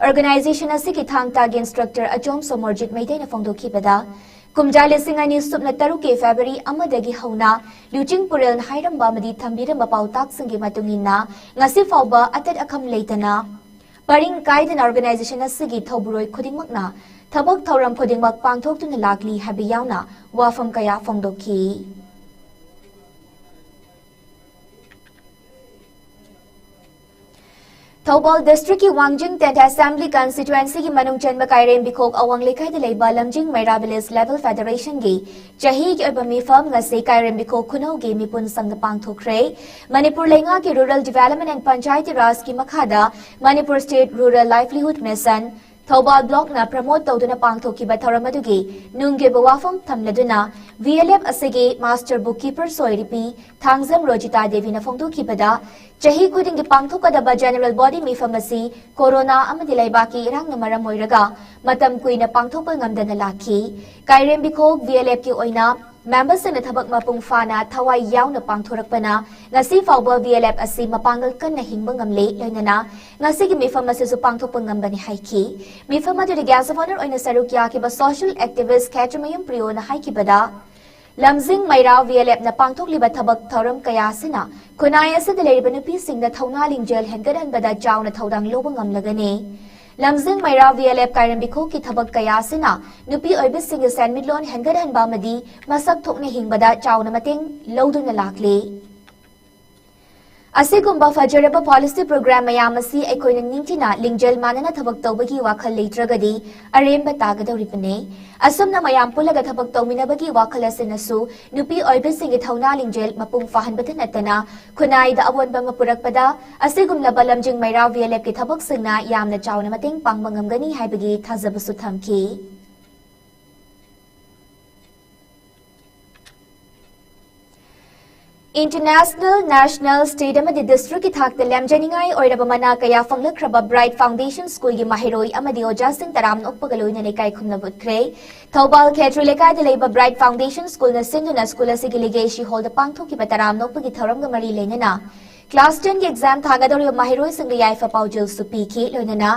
organization ꯑꯁꯤꯒꯤ ꯊꯥꯡ ꯇꯥꯒꯤ instructor ꯑꯆꯣꯝ ꯁꯣꯃꯣꯔꯖꯤꯠ ꯃꯩꯇꯩꯅ ꯐꯣꯡꯗꯣꯛꯈꯤꯕꯗ, ꯀꯨꯝꯖꯥ ꯂꯤꯁꯤꯡ ꯑꯅꯤ ꯁꯨꯞꯅ ꯇꯔꯨꯛꯀꯤ February ꯑꯃꯗꯒꯤ ꯍꯧꯅ ꯂꯨꯆꯤꯡ ꯄꯨꯔꯦꯜꯅ ꯍꯥꯏꯔꯝꯕ ꯑꯃꯗꯤ ꯊꯝꯕꯤꯔꯝꯕ ꯄꯥꯎꯇꯥꯛꯁꯤꯡꯒꯤ ꯃꯇꯨꯡ ꯏꯟꯅ ꯉꯁꯤ ꯐꯥꯎꯕ ꯑꯇꯠ ꯑꯈꯝ ꯂꯩꯇꯅ ꯄꯔꯤꯡ ꯀꯥꯏꯗꯅ organization ꯑꯁꯤꯒꯤ ꯊꯧꯕꯨꯔꯣꯏ ꯈꯨꯗꯤꯡꯃꯛꯅ ꯊꯕꯛ ꯊꯧꯔꯝ ꯈꯨꯗꯤꯡꯃꯛ ꯄꯥꯡꯊꯣꯛꯇꯨꯅ ꯂꯥꯛꯂꯤ ꯍꯥꯏꯕ ꯌꯥꯎꯅ ꯋꯥꯐꯝ ꯀꯌꯥ ꯐꯣꯡꯗꯣꯛꯈꯤ꯫ ꯊꯧꯕꯥꯜ district ꯀꯤ ꯋꯥꯡꯖꯤꯡ tenth Assembly Constituency ꯒꯤ ꯃꯅꯨꯡ ꯆꯟꯕ ꯀꯥꯏꯔꯦꯝꯕꯤꯈꯣꯛ ꯑꯋꯥꯡ ꯂꯩꯀꯥꯏꯗ ꯂꯩꯕ ꯂꯝꯖꯤꯡ ꯃꯩꯔꯥ village level federation ꯒꯤ ꯆꯍꯤꯒꯤ ꯑꯣꯏꯕ ꯃꯤꯐꯝ ꯉꯁꯤ ꯀꯥꯏꯔꯦꯝꯕꯤꯈꯣꯛ ꯈꯨꯅꯧꯒꯤ ꯃꯤꯄꯨꯟ ꯁꯪꯗ ꯄꯥꯡꯊꯣꯛꯈ꯭ꯔꯦ꯫ ꯃꯅꯤꯄꯨꯔ ꯂꯩꯉꯥꯛꯀꯤ Rural Development and Panchayati Raj ꯀꯤ ꯃꯈꯥꯗ Manipur State Rural Livelihood Mission Thoubal ꯕ꯭ꯂꯣꯛꯅ ꯄ꯭ꯔꯃꯣꯠ ꯇꯧꯗꯨꯅ ꯄꯥꯡꯊꯣꯛꯈꯤꯕ ꯊꯧꯔꯝ ꯑꯗꯨꯒꯤ ꯅꯨꯡꯒꯤ ꯑꯣꯏꯕ ꯋꯥꯐꯝ ꯊꯝꯂꯗꯨꯅ ꯚꯤ ꯑꯦꯜ ꯑꯦꯐ ꯑꯁꯤꯒꯤ ꯃꯥꯁꯇꯔ ꯕꯨꯛ ꯀꯤꯄꯔ ꯁꯣꯏꯔꯤꯕꯤ ꯊꯥꯡꯖꯝ ꯔꯣꯖꯤꯇꯥ ꯗꯦꯕꯤꯅ ꯐꯣꯡꯗꯣꯛꯈꯤꯕꯗ, ꯆꯍꯤ ꯈꯨꯗꯤꯡꯒꯤ ꯄꯥꯡꯊꯣꯛꯀꯗꯕ ꯖꯦꯅꯔꯦꯜ ꯕꯣꯗꯤ ꯃꯤꯐꯝ ꯑꯁꯤ ꯀꯣꯔꯣꯅꯥ ꯑꯃꯗꯤ ꯂꯩꯕꯥꯛꯀꯤ ꯏꯔꯥꯡꯅ ꯃꯔꯝ ꯑꯣꯏꯔꯒ ꯃꯇꯝ ꯀꯨꯏꯅ ꯄꯥꯡꯊꯣꯛꯄ ꯉꯝꯗꯅ ꯂꯥꯛꯈꯤ꯫ ꯀꯥꯏꯔꯦꯝꯕꯤꯈꯣꯛ ꯚꯤ ꯑꯦꯜ ꯑꯦꯐꯀꯤ ꯑꯣꯏꯅ ꯃꯦꯝꯕꯔꯁꯤꯡꯅ ꯊꯕꯛ ꯃꯄꯨꯡ ꯐꯥꯅ ꯊꯋꯥꯏ ꯌꯥꯎꯅ ꯄꯥꯡꯊꯣꯔꯛꯄꯅ ꯉꯁꯤ ꯐꯥꯎꯕ ꯚꯤ ꯑꯦꯜ ꯑꯦꯐ ꯑꯁꯤ ꯃꯄꯥꯡꯒꯜ ꯀꯟꯅ ꯍꯤꯡꯕ ꯉꯝꯂꯦ, ꯂꯣꯏꯅꯅ ꯉꯁꯤꯒꯤ ꯃꯤꯐꯝ ꯑꯁꯤꯁꯨ ꯄꯥꯡꯊꯣꯛꯄ ꯉꯝꯕꯅꯤ ꯍꯥꯏꯈꯤ꯫ ꯃꯤꯐꯝ ꯑꯗꯨꯗ ꯒꯦꯁ ꯑꯣꯐ ꯑꯣꯅꯔ ꯑꯣꯏꯅ ꯁꯔꯨꯛ ꯌꯥꯈꯤꯕ ꯁꯣꯁꯤꯌꯦꯜ ꯑꯦꯛꯇꯤꯚꯤꯁ꯭ꯠ ꯈꯦꯇ꯭ꯔꯤꯃꯌꯨꯝ ꯄ꯭ꯔꯤꯌꯣꯅ ꯍꯥꯏꯈꯤꯕꯗ, ꯂꯝꯖꯤꯡ ꯃꯩꯔꯥ ꯚꯤ ꯑꯦꯜ ꯑꯦꯐꯅ ꯄꯥꯡꯊꯣꯛꯂꯤꯕ ꯊꯕꯛ ꯊꯧꯔꯝ ꯀꯌꯥ ꯑꯁꯤꯅ ꯈꯨꯟꯅꯥꯏ ꯑꯁꯤꯗ ꯂꯩꯔꯤꯕ ꯅꯨꯄꯤꯁꯤꯡꯗ ꯊꯧꯅꯥ ꯂꯤꯡꯖꯦꯜ ꯍꯦꯟꯒꯠꯍꯟꯕꯗ ꯆꯥꯎꯅ ꯊꯧꯗꯥꯡ ꯂꯧꯕ ꯉꯝꯂꯒꯅꯤ꯫ ꯂꯝꯖꯤꯡ ꯃꯩꯔꯥ ꯚꯤ ꯑꯦꯜ ꯑꯦꯐ ꯀꯥꯏꯔꯦꯝꯕꯤꯈꯣꯛꯀꯤ ꯊꯕꯛ ꯀꯌꯥ ꯑꯁꯤꯅ ꯅꯨꯄꯤ ꯑꯣꯏꯕꯤꯁꯤꯡꯒꯤ ꯁꯦꯟꯃꯤꯠꯂꯣꯟ ꯍꯦꯟꯒꯠꯍꯟꯕ ꯑꯃꯗꯤ ꯃꯁꯛ ꯊꯣꯛꯅ ꯍꯤꯡꯕꯗ ꯆꯥꯎꯅ ꯃꯇꯦꯡ ꯂꯧꯗꯨꯅ ꯂꯥꯛꯂꯤ꯫ ꯑꯁꯤꯒꯨꯝꯕ ꯐꯖꯔꯕ ꯄꯣꯂꯤꯁꯤ ꯄ꯭ꯔꯣꯒ꯭ꯔꯥꯝ ꯃꯌꯥꯝ ꯑꯁꯤ ꯑꯩꯈꯣꯏꯅ ꯅꯤꯡꯊꯤꯅ ꯂꯤꯡꯖꯦꯜ ꯃꯥꯟꯅꯅ ꯊꯕꯛ ꯇꯧꯕꯒꯤ ꯋꯥꯈꯜ ꯂꯩꯇ꯭ꯔꯒꯗꯤ ꯑꯔꯦꯝꯕ ꯇꯥꯒꯗꯧꯔꯤꯕꯅꯤ꯫ ꯑꯁꯨꯝꯅ ꯃꯌꯥꯝ ꯄꯨꯜꯂꯒ ꯊꯕꯛ ꯇꯧꯃꯤꯟꯅꯕꯒꯤ ꯋꯥꯈꯜ ꯑꯁꯤꯅꯁꯨ ꯅꯨꯄꯤ ꯑꯣꯏꯕꯤꯁꯤꯡꯒꯤ ꯊꯧꯅꯥ ꯂꯤꯡꯖꯦꯜ ꯃꯄꯨꯡ ꯐꯥꯍꯟꯕꯇ ꯅꯠꯇꯅ ꯈꯨꯟꯅꯥꯏꯗ ꯑꯑꯣꯟꯕ ꯑꯃ ꯄꯨꯔꯛꯄꯗ ꯑꯁꯤꯒꯨꯝꯂꯕ ꯂꯝꯖꯤꯡ ꯃꯩꯔꯥ ꯚꯤ ꯑꯦꯜ ꯑꯦꯐꯀꯤ ꯊꯕꯛꯁꯤꯡꯅ ꯌꯥꯝꯅ ꯆꯥꯎꯅ ꯃꯇꯦꯡ ꯄꯥꯡꯕ ꯉꯝꯒꯅꯤ ꯍꯥꯏꯕꯒꯤ ꯊꯥꯖꯕꯁꯨ ꯊꯝꯈꯤ꯫ ꯏꯟꯇꯔꯅꯦꯁꯅꯦꯜ, ꯅꯦꯁꯅꯦꯜ, ꯁ꯭ꯇꯦꯠ ꯑꯃꯗꯤ ꯗꯤꯁꯇ꯭ꯔꯤꯛꯀꯤ ꯊꯥꯛꯇ ꯂꯦꯝꯖꯅꯤꯡꯉꯥꯏ ꯑꯣꯏꯔꯕ ꯃꯅꯥ ꯀꯌꯥ ꯐꯪꯂꯛꯈ꯭ꯔꯕ ꯕ꯭ꯔꯥꯏꯠ ꯐꯥꯎꯟꯗꯦꯁꯟ ꯁ꯭ꯀꯨꯜꯒꯤ ꯃꯍꯩꯔꯣꯏ ꯑꯃꯗꯤ ꯑꯣꯖꯥꯁꯤꯡ ꯇꯔꯥꯝꯅ ꯑꯣꯛꯄꯒ ꯂꯣꯏꯅꯅ ꯏꯀꯥꯏ ꯈꯨꯝꯅꯕ ꯎꯠꯈ꯭ꯔꯦ꯫ ꯊꯧꯕꯥꯜ ꯈꯦꯇ꯭ꯔꯤ ꯂꯩꯀꯥꯏꯗ ꯂꯩꯕ ꯕ꯭ꯔꯥꯏꯠ ꯐꯥꯎꯟꯗꯦꯁꯟ ꯁ꯭ꯀꯨꯜꯅ ꯁꯤꯟꯗꯨꯅ ꯁ꯭ꯀꯨꯜ ꯑꯁꯤꯒꯤ ꯂꯤꯒꯦꯁꯤ ꯍꯣꯜꯗ ꯄꯥꯡꯊꯣꯛꯈꯤꯕ ꯇꯔꯥꯝꯅ ꯑꯣꯛꯄꯒꯤ ꯊꯧꯔꯝꯒ ꯃꯔꯤ ꯂꯩꯅꯅ ꯀ꯭ꯂꯥꯁ ꯇꯦꯟꯒꯤ ꯑꯦꯛꯖꯥꯝ ꯊꯥꯒꯗꯧꯔꯤꯕ ꯃꯍꯩꯔꯣꯏꯁꯤꯡꯗ ꯌꯥꯏꯐ ꯄꯥꯎꯖꯦꯜꯁꯨ ꯄꯤꯈꯤ꯫ ꯂꯣꯏꯅꯅ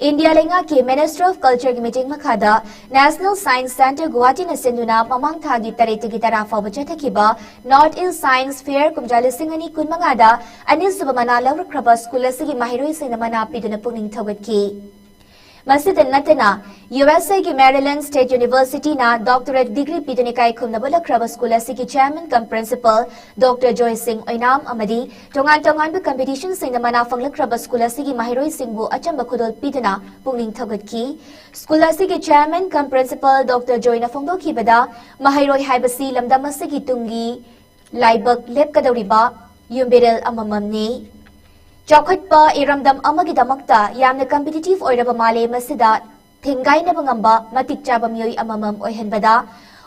ꯏꯟꯗꯤꯌꯥ ꯂꯩꯉꯥꯛꯀꯤ ꯃꯤꯅꯤꯁꯇ꯭ꯔꯤ ꯑꯣꯐ ꯀꯜꯆꯔꯒꯤ ꯃꯤꯠꯌꯦꯡ ꯃꯈꯥꯗ ꯅꯦꯁꯅꯦꯜ ꯁꯥꯏꯟꯁ ꯁꯦꯟꯇꯔ ꯒꯨꯋꯥꯍꯥꯇꯤꯅ ꯁꯤꯟꯗꯨꯅ ꯃꯃꯥꯡ ꯊꯥꯒꯤ ꯇꯔꯦꯠꯇꯒꯤ ꯇꯔꯥ ꯐꯥꯎꯕ ꯆꯠꯊꯈꯤꯕ ꯅꯣꯔꯠ ꯏꯁ ꯁꯥꯏꯟꯁ ꯐꯤꯌꯔ ꯀꯨꯝꯖꯥ ꯂꯤꯁꯤꯡ ꯑꯅꯤ ꯀꯨꯟꯃꯉꯥꯗ ꯑꯅꯤꯁꯨꯕ ꯃꯅꯥ ꯂꯧꯔꯛꯈ꯭ꯔꯕ ꯁ꯭ꯀꯨꯜ ꯑꯁꯤꯒꯤ ꯃꯍꯩꯔꯣꯏꯁꯤꯡꯅ ꯃꯅꯥ ꯄꯤꯗꯨꯅ ꯄꯨꯛꯅꯤꯡ ꯊꯧꯒꯠꯈꯤ꯫ ꯃꯁꯤꯗ ꯅꯠꯇꯅ, ꯌꯨ ꯑꯦꯁ ꯑꯦꯒꯤ ꯃꯦꯔꯤꯂꯦꯟꯗ ꯁ꯭ꯇꯦꯠ ꯌꯨꯅꯤꯚꯔꯁꯤꯇꯤꯅ ꯗꯣꯛꯇꯔꯦꯠ ꯗꯤꯒ꯭ꯔꯤ ꯄꯤꯗꯨꯅ ꯏꯀꯥꯏ ꯈꯨꯝꯅꯕ ꯎꯠꯂꯛꯈ꯭ꯔꯕ ꯁ꯭ꯀꯨꯜ ꯑꯁꯤꯒꯤ ꯆꯦꯌꯔꯃꯦꯟ ꯀꯝ ꯄ꯭ꯔꯤꯟꯁꯤꯄꯜ ꯗꯣꯛꯇꯔ ꯖꯣꯏ ꯁꯤꯡ ꯑꯣꯏꯅꯥꯝ ꯑꯃꯗꯤ ꯇꯣꯉꯥꯟ ꯇꯣꯉꯥꯟꯕ ꯀꯝꯄꯤꯇꯤꯁꯟꯁꯤꯡꯗ ꯃꯅꯥ ꯐꯪꯂꯛꯈ꯭ꯔꯕ ꯁ꯭ꯀꯨꯜ ꯑꯁꯤꯒꯤ ꯃꯍꯩꯔꯣꯏꯁꯤꯡꯕꯨ ꯑꯆꯝꯕ ꯈꯨꯗꯣꯜ ꯄꯤꯗꯨꯅ ꯄꯨꯛꯅꯤꯡ ꯊꯧꯒꯠꯈꯤ꯫ ꯁ꯭ꯀꯨꯜ ꯑꯁꯤꯒꯤ ꯆꯦꯌꯔꯃꯦꯟ ꯀꯝ ꯄ꯭ꯔꯤꯟꯁꯤꯄꯜ ꯗꯣꯛꯇꯔ ꯖꯣꯏꯅ ꯐꯣꯡꯗꯣꯛꯈꯤꯕꯗ, ꯃꯍꯩꯔꯣꯏ ꯍꯥꯏꯕꯁꯤ ꯂꯝꯗꯝ ꯑꯁꯤꯒꯤ ꯇꯨꯡꯒꯤ ꯂꯥꯏꯕꯛ ꯂꯦꯞꯀꯗꯧꯔꯤꯕ ꯌꯨꯝꯕꯤꯔꯦꯜ ꯑꯃꯃꯝꯅꯤ꯫ ꯆꯥꯎꯈꯠꯄ ꯏꯔꯝꯗꯝ ꯑꯃꯒꯤꯗꯃꯛꯇ ꯌꯥꯝꯅ competitive ꯑꯣꯏꯔꯕ ꯃꯥꯂꯦꯝ ꯑꯁꯤꯗ ꯊꯤꯡꯒꯥꯏꯅꯕ ꯉꯝꯕ ꯃꯇꯤꯛ ꯆꯥꯕ ꯃꯤꯑꯣꯏ ꯑꯃꯃꯝ ꯑꯣꯏꯍꯟꯕꯗ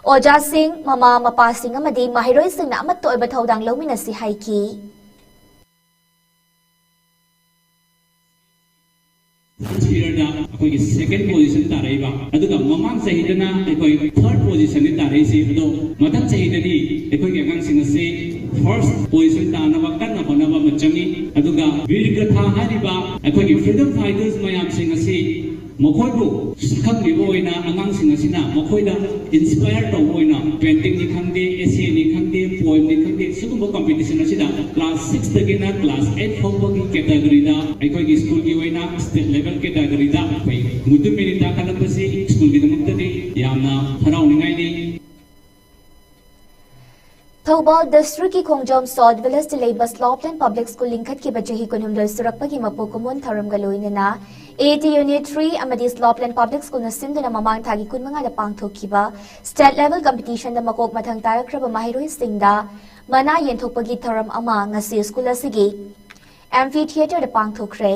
ꯑꯣꯖꯥꯁꯤꯡ, ꯃꯃꯥ ꯃꯄꯥꯁꯤꯡ ꯑꯃꯗꯤ ꯃꯍꯩꯔꯣꯏꯁꯤꯡꯅ ꯑꯃꯠꯇ ꯑꯣꯏꯕ ꯊꯧꯗꯥꯡ ꯂꯧꯃꯤꯟꯅꯁꯤ ꯍꯥꯏꯈꯤ꯫ Last yearꯗ ꯑꯩꯈꯣꯏꯒꯤ second position ꯇꯥꯔꯛꯏꯕ, ꯑꯗꯨꯒ ꯃꯃꯥꯡ ꯆꯍꯤꯗꯅ ꯑꯩꯈꯣꯏ third positionꯅꯤ ꯇꯥꯔꯛꯏꯁꯦ꯫ ꯑꯗꯣ ꯃꯊꯪ ꯆꯍꯤꯗꯗꯤ ꯑꯩꯈꯣꯏꯒꯤ ꯑꯉꯥꯡꯁꯤꯡ ꯑꯁꯤ first position ꯇꯥꯅꯕ ꯀꯟꯅ ꯍꯣꯠꯅꯕ ꯑꯃ ꯆꯪꯉꯤ꯫ ꯑꯗꯨꯒ ꯕꯤꯔ ꯒꯥꯊꯥ ꯍꯥꯏꯔꯤꯕ ꯑꯩꯈꯣꯏꯒꯤ freedom fighters ꯃꯌꯥꯝꯁꯤꯡ ꯑꯁꯤ ꯃꯈꯣꯏꯕꯨ ꯁꯛꯈꯪꯕꯤꯕ ꯑꯣꯏꯅ ꯑꯉꯥꯡꯁꯤꯡ ꯑꯁꯤꯅ ꯃꯈꯣꯏꯗ inspire ꯇꯧꯕ ꯑꯣꯏꯅ paintingꯅꯤ ꯈꯪꯗꯦ, essayꯅꯤ ꯈꯪꯗꯦ, poemꯅꯤ ꯈꯪꯗꯦ, ꯁꯤꯒꯨꯝꯕ competition ꯑꯁꯤꯗ class sixꯇꯒꯤꯅ class eight ꯐꯥꯎꯕꯒꯤ categoryꯗ ꯑꯩꯈꯣꯏꯒꯤ schoolꯒꯤ ꯑꯣꯏꯅ state level categoryꯗ ꯑꯩꯈꯣꯏ ꯃꯨꯇꯨꯝ ꯃꯤꯅꯤꯠꯇ ꯈꯜꯂꯛꯄꯁꯤ schoolꯒꯤꯗꯃꯛꯇꯗꯤ ꯌꯥꯝꯅ ꯍꯔꯥꯎꯅꯤꯡꯉꯥꯏꯅꯤ꯫ ꯊꯧꯕꯥꯜ districtꯀꯤ ꯈꯣꯡꯖꯣꯝ South villageꯇ ꯂꯩꯕ Slopeland Public School ꯂꯤꯡꯈꯠꯈꯤꯕ ꯆꯍꯤ ꯀꯨꯟꯍꯨꯝꯗꯣꯏ ꯁꯨꯔꯛꯄꯒꯤ ꯃꯄꯣꯛ ꯀꯨꯝꯑꯣꯟ ꯊꯧꯔꯝꯒ ꯂꯣꯏꯅꯅ AT Unit three ꯑꯃꯗꯤ Slopeland Public Schoolꯅ ꯁꯤꯟꯗꯨꯅ ꯃꯃꯥꯡ ꯊꯥꯒꯤ ꯀꯨꯟꯃꯉꯥꯗ ꯄꯥꯡꯊꯣꯛꯈꯤꯕ state level competitionꯗ ꯃꯀꯣꯛ ꯃꯊꯪ ꯇꯥꯔꯛꯈ꯭ꯔꯕ ꯃꯍꯩꯔꯣꯏꯁꯤꯡꯗ ꯃꯅꯥ ꯌꯦꯟꯊꯣꯛꯄꯒꯤ ꯊꯧꯔꯝ ꯑꯃ ꯉꯁꯤ school ꯑꯁꯤꯒꯤ amphitheatreꯗ ꯄꯥꯡꯊꯣꯛꯈ꯭ꯔꯦ꯫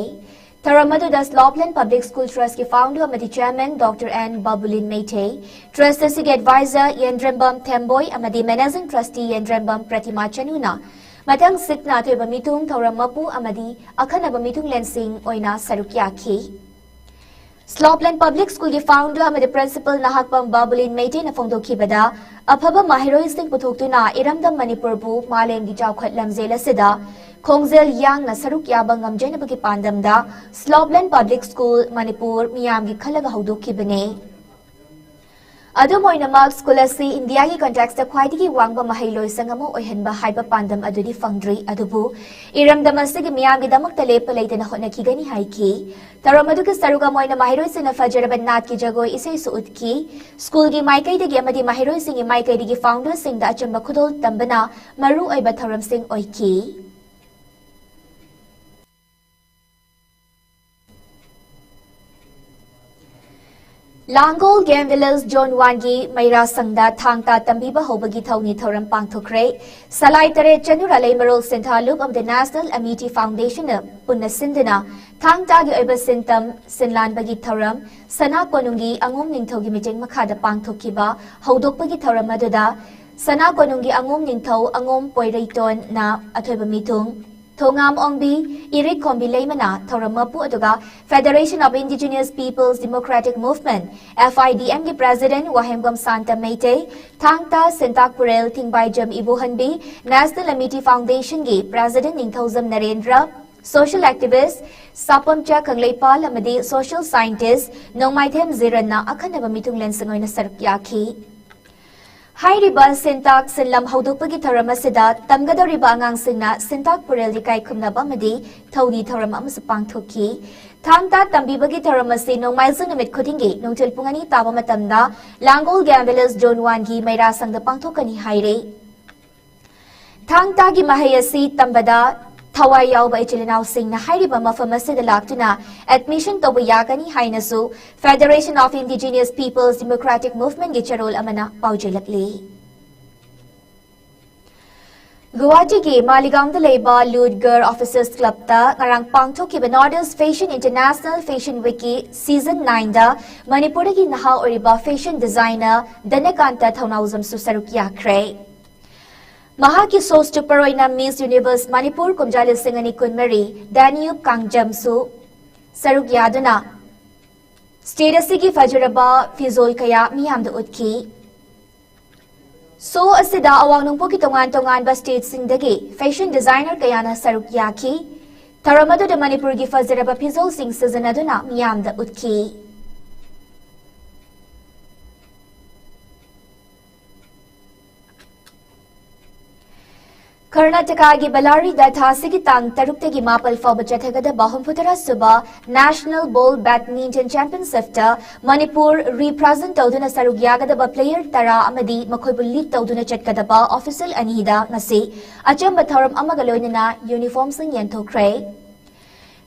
ꯊꯧꯔꯝ ꯑꯗꯨꯗ Slopeland Public School Trustꯀꯤ founder ꯑꯃꯗꯤ chairman Doctor N ꯕꯥꯕꯨꯂꯤꯟ Meitei, trust ꯑꯁꯤꯒꯤ advisor ꯌꯦꯟꯗ꯭ꯔꯦꯝꯕꯝ ꯊꯦꯝꯕꯣꯏ ꯑꯃꯗꯤ managing trustee ꯌꯦꯟꯗ꯭ꯔꯦꯝꯕꯝ ꯄ꯭ꯔꯇꯤꯃꯥ ꯆꯅꯨꯅ ꯃꯊꯪ ꯁꯤꯠꯅ ꯑꯊꯣꯏꯕ ꯃꯤꯊꯨꯡ ꯊꯧꯔꯝ ꯃꯄꯨ ꯑꯃꯗꯤ ꯑꯈꯟꯅꯕ ꯃꯤꯊꯨꯡꯂꯦꯟꯁꯤꯡ ꯑꯣꯏꯅ ꯁꯔꯨꯛ ꯌꯥꯈꯤ꯫ Slopeland Public Schoolꯒꯤ founder ꯑꯃꯗꯤ principal ꯅꯍꯥꯛꯄꯝ ꯕꯥꯕꯨꯂꯤꯟ ꯃꯩꯇꯩꯅ ꯐꯣꯡꯗꯣꯛꯈꯤꯕꯗ, ꯑꯐꯕ ꯃꯍꯩꯔꯣꯏꯁꯤꯡ ꯄꯨꯊꯣꯛꯇꯨꯅ ꯏꯔꯝꯗꯝ ꯃꯅꯤꯄꯨꯔꯕꯨ ꯃꯥꯂꯦꯝꯒꯤ ꯆꯥꯎꯈꯠ ꯂꯝꯖꯦꯜ ꯑꯁꯤꯗ ꯈꯣꯡꯖꯦꯜ ꯌꯥꯡꯅ ꯁꯔꯨꯛ ꯌꯥꯕ ꯉꯝꯖꯅꯕꯒꯤ ꯄꯥꯟꯗꯝꯗ Slopeland Public School ꯃꯅꯤꯄꯨꯔ ꯃꯤꯌꯥꯝꯒꯤ ꯈꯜꯂꯒ ꯍꯧꯗꯣꯛꯈꯤꯕꯅꯤ꯫ ꯑꯗꯨꯝ ꯑꯣꯏꯅꯃꯛ, school ꯑꯁꯤ ꯏꯟꯗꯤꯌꯥꯒꯤ contextꯇ ꯈ꯭ꯋꯥꯏꯗꯒꯤ ꯋꯥꯡꯕ ꯃꯍꯩ ꯂꯣꯏꯁꯪ ꯑꯃ ꯑꯣꯏꯍꯟꯕ ꯍꯥꯏꯕ ꯄꯥꯟꯗꯝ ꯑꯗꯨꯗꯤ ꯐꯪꯗ꯭ꯔꯤ, ꯑꯗꯨꯕꯨ ꯏꯔꯝꯗꯝ ꯑꯁꯤꯒꯤ ꯃꯤꯌꯥꯝꯒꯤꯗꯃꯛꯇ ꯂꯦꯞꯄ ꯂꯩꯇꯅ ꯍꯣꯠꯅꯈꯤꯒꯅꯤ ꯍꯥꯏꯈꯤ꯫ ꯊꯧꯔꯝ ꯑꯗꯨꯒꯤ ꯁꯔꯨꯛ ꯑꯃ ꯑꯣꯏꯅ ꯃꯍꯩꯔꯣꯏꯁꯤꯡꯅ ꯐꯖꯔꯕ ꯅꯥꯠꯀꯤ ꯖꯒꯣꯏ ꯏꯁꯩꯁꯨ ꯎꯠꯈꯤ꯫ Schoolꯒꯤ ꯃꯥꯏꯀꯩꯗꯒꯤ ꯑꯃꯗꯤ ꯃꯍꯩꯔꯣꯏꯁꯤꯡꯒꯤ ꯃꯥꯏꯀꯩꯗꯒꯤ founderꯁꯤꯡꯗ ꯑꯆꯝꯕ ꯈꯨꯗꯣꯜ ꯇꯝꯕꯅ ꯃꯔꯨ ꯑꯣꯏꯕ ꯊꯧꯔꯝꯁꯤꯡ ꯑꯣꯏꯈꯤ꯫ ꯂꯥꯡꯒꯣꯜ Game Village Zone One ꯒꯤ ꯃꯩꯔꯥ ꯁꯪꯗ ꯊꯥꯡ ꯇꯥ ꯇꯝꯕꯤꯕ ꯍꯧꯕꯒꯤ ꯊꯧꯅꯤ ꯊꯧꯔꯝ ꯄꯥꯡꯊꯣꯛꯈ꯭ꯔꯦ꯫ ꯁꯂꯥꯏ ꯇꯔꯦꯠ ꯆꯅꯨꯔꯥ ꯂꯩꯃꯔꯣꯜ ꯁꯦꯟꯊꯥ ꯂꯨꯞ ꯑꯃꯗꯤ National Amity Foundation ꯅ ꯄꯨꯟꯅ ꯁꯤꯟꯗꯨꯅ ꯊꯥꯡ ꯇꯥꯒꯤ ꯑꯣꯏꯕ ꯁꯤꯟꯇꯝ ꯁꯤꯟꯂꯥꯟꯕꯒꯤ ꯊꯧꯔꯝ ꯁꯅꯥ ꯀꯣꯅꯨꯡꯒꯤ ꯑꯉꯣꯝ ꯅꯤꯡꯊꯧꯒꯤ ꯃꯤꯆꯪ ꯃꯈꯥꯗ ꯄꯥꯡꯊꯣꯛꯈꯤꯕ ꯍꯧꯗꯣꯛꯄꯒꯤ ꯊꯧꯔꯝ ꯑꯗꯨꯗ ꯁꯅꯥ ꯀꯣꯅꯨꯡꯒꯤ ꯑꯉꯣꯝ ꯅꯤꯡꯊꯧ ꯑꯉꯣꯝ ꯄꯣꯏꯔꯩꯇꯣꯟꯅ ꯑꯊꯣꯏꯕ ꯃꯤꯊꯨꯡ, ꯊꯣꯉꯥꯝ ꯑꯣꯡꯕꯤ, ꯏꯔꯤꯛ ꯈꯣꯝꯕꯤ ꯂꯩꯃꯅ ꯊꯧꯔꯝ ꯃꯄꯨ, ꯑꯗꯨꯒ Federation of Indigenous Peoples Democratic Movement, F I D M ꯒꯤ President ꯋꯥꯍꯦꯡꯕꯝ ꯁꯥꯟꯇ ꯃꯩꯇꯩ, ꯊꯥꯡ ꯇꯥ ꯁꯦꯟꯇꯥꯛ ꯄꯨꯔꯦꯜ ꯊꯤꯡꯕꯥꯏꯖꯝ ꯏꯕꯣꯍꯟꯕꯤ, National Amity Foundation ꯒꯤ President ꯅꯤꯡꯊꯧꯖꯝ ꯅꯔꯦꯟꯗ꯭ꯔ, social activist ꯁꯥꯄꯝꯆꯥ ꯀꯪꯂꯩꯄꯥꯜ ꯑꯃꯗꯤ social scientist ꯅꯣꯡꯃꯥꯏꯊꯦꯝ ꯖꯤꯔꯟꯅ ꯑꯈꯟꯅꯕ ꯃꯤꯊꯨꯡꯂꯦꯟꯁꯤꯡ ꯑꯣꯏꯅ ꯁꯔꯨꯛ ꯌꯥꯈꯤ꯫ ꯍꯥꯏꯔꯤꯕ ꯁꯤꯟꯇꯥꯛ ꯁꯤꯟꯂꯝ ꯍꯧꯗꯣꯛꯄꯒꯤ ꯊꯧꯔꯝ ꯑꯁꯤꯗ ꯇꯝꯒꯗꯧꯔꯤꯕ ꯑꯉꯥꯡꯁꯤꯡꯅ ꯁꯤꯟꯇꯥꯛ ꯄꯨꯔꯦꯜ ꯏꯀꯥꯏ ꯈꯨꯝꯅꯕ ꯑꯃꯗꯤ ꯊꯧꯅꯤ ꯊꯧꯔꯝ ꯑꯃꯁꯨ ꯄꯥꯡꯊꯣꯛꯈꯤ꯫ ꯊꯥꯡ ꯇꯥ ꯇꯝꯕꯤꯕꯒꯤ ꯊꯧꯔꯝ ꯑꯁꯤ ꯅꯣꯡꯃꯥꯏꯖꯤꯡ ꯅꯨꯃꯤꯠ ꯈꯨꯗꯤꯡꯒꯤ ꯅꯨꯡꯊꯤꯜ ꯄꯨꯡ ꯑꯅꯤ ꯇꯥꯕ ꯃꯇꯝꯗ ꯂꯥꯡꯒꯣꯜ Game Village Zone One ꯒꯤ ꯃꯩꯔꯥ ꯁꯪꯗ ꯄꯥꯡꯊꯣꯛꯀꯅꯤ ꯍꯥꯏꯔꯤ꯫ ꯊꯥꯡ ꯇꯥꯒꯤ ꯃꯍꯩ ꯑꯁꯤ ꯇꯝꯕꯗ ꯊꯋꯥꯏ ꯌꯥꯎꯕ ꯏꯆꯤꯜ ꯏꯅꯥꯎꯁꯤꯡꯅ ꯍꯥꯏꯔꯤꯕ ꯃꯐꯝ ꯑꯁꯤꯗ ꯂꯥꯛꯇꯨꯅ admission ꯇꯧꯕ ꯌꯥꯒꯅꯤ ꯍꯥꯏꯅꯁꯨ Federation of Indigenous Peoples Democratic Movement ꯀꯤ ꯆꯦꯔꯣꯜ ꯑꯃꯅ ꯄꯥꯎꯖꯦꯜꯂꯛꯂꯤ꯫ ꯒꯨꯋꯥꯍꯥꯇꯤꯒꯤ ꯃꯥꯂꯤꯒꯥꯎꯗ ꯂꯩꯕ ꯂꯨꯠꯒꯔ Officers Club ꯇ ꯉꯔꯥꯡ ꯄꯥꯡꯊꯣꯛꯈꯤꯕ North East Fashion International Fashion Week ꯀꯤ season nine ꯗ ꯃꯅꯤꯄꯨꯔꯗꯒꯤ ꯅꯍꯥ ꯑꯣꯏꯔꯤꯕ fashion designer ꯗꯅꯀꯥꯟꯇ ꯊꯧꯅꯥꯎꯖꯝꯁꯨ ꯁꯔꯨꯛ ꯌꯥꯈ꯭ꯔꯦ꯫ ꯃꯍꯥꯛꯀꯤ showstopper ꯑꯣꯏꯅ Miss Universe ꯃꯅꯤꯄꯨꯔ ꯀꯨꯝꯖꯥ ꯂꯤꯁꯤꯡ ꯑꯅꯤ ꯀꯨꯟꯃꯔꯤ ꯗꯥꯅꯤꯌꯨꯕ ꯀꯥꯡꯖꯝꯁꯨ ꯁꯔꯨꯛ ꯌꯥꯗꯨꯅ stage ꯑꯁꯤꯒꯤ ꯐꯖꯔꯕ ꯐꯤꯖꯣꯜ ꯀꯌꯥ ꯃꯤꯌꯥꯝꯗ ꯎꯠꯈꯤ꯫ Show ꯑꯁꯤꯗ ꯑꯋꯥꯡ ꯅꯣꯡꯄꯣꯛꯀꯤ ꯇꯣꯉꯥꯟ ꯇꯣꯉꯥꯟꯕ state ꯁꯤꯡꯗꯒꯤ fashion designer ꯀꯌꯥꯅ ꯁꯔꯨꯛ ꯌꯥꯈꯤ꯫ ꯊꯧꯔꯝ ꯑꯗꯨꯗ ꯃꯅꯤꯄꯨꯔꯒꯤ ꯐꯖꯔꯕ ꯐꯤꯖꯣꯜꯁꯤꯡ ꯁꯤꯖꯤꯟꯅꯗꯨꯅ ꯃꯤꯌꯥꯝꯗ ꯎꯠꯈꯤ꯫ ꯀꯔꯅꯥꯇꯀꯥꯒꯤ ꯕꯜꯂꯥꯔꯤꯗ ꯊꯥ ꯑꯁꯤꯒꯤ ꯇꯥꯡ ꯇꯔꯨꯛꯇꯒꯤ ꯃꯥꯄꯜ ꯐꯥꯎꯕ ꯆꯠꯊꯒꯗꯕ ꯍꯨꯝꯐꯨꯇꯔꯥ ꯁꯨꯕ National Ball Badminton Championship ꯇ ꯃꯅꯤꯄꯨꯔ represent ꯇꯧꯗꯨꯅ ꯁꯔꯨꯛ ꯌꯥꯒꯗꯕ player ꯇꯔꯥ ꯑꯃꯗꯤ ꯃꯈꯣꯏꯕꯨ lead ꯇꯧꯗꯨꯅ ꯆꯠꯀꯗꯕ official ꯑꯅꯤꯗ ꯉꯁꯤ ꯑꯆꯝꯕ ꯊꯧꯔꯝ ꯑꯃꯒ ꯂꯣꯏꯅꯅ uniform ꯁꯤꯡ ꯌꯦꯟꯊꯣꯛꯈ꯭ꯔꯦ꯫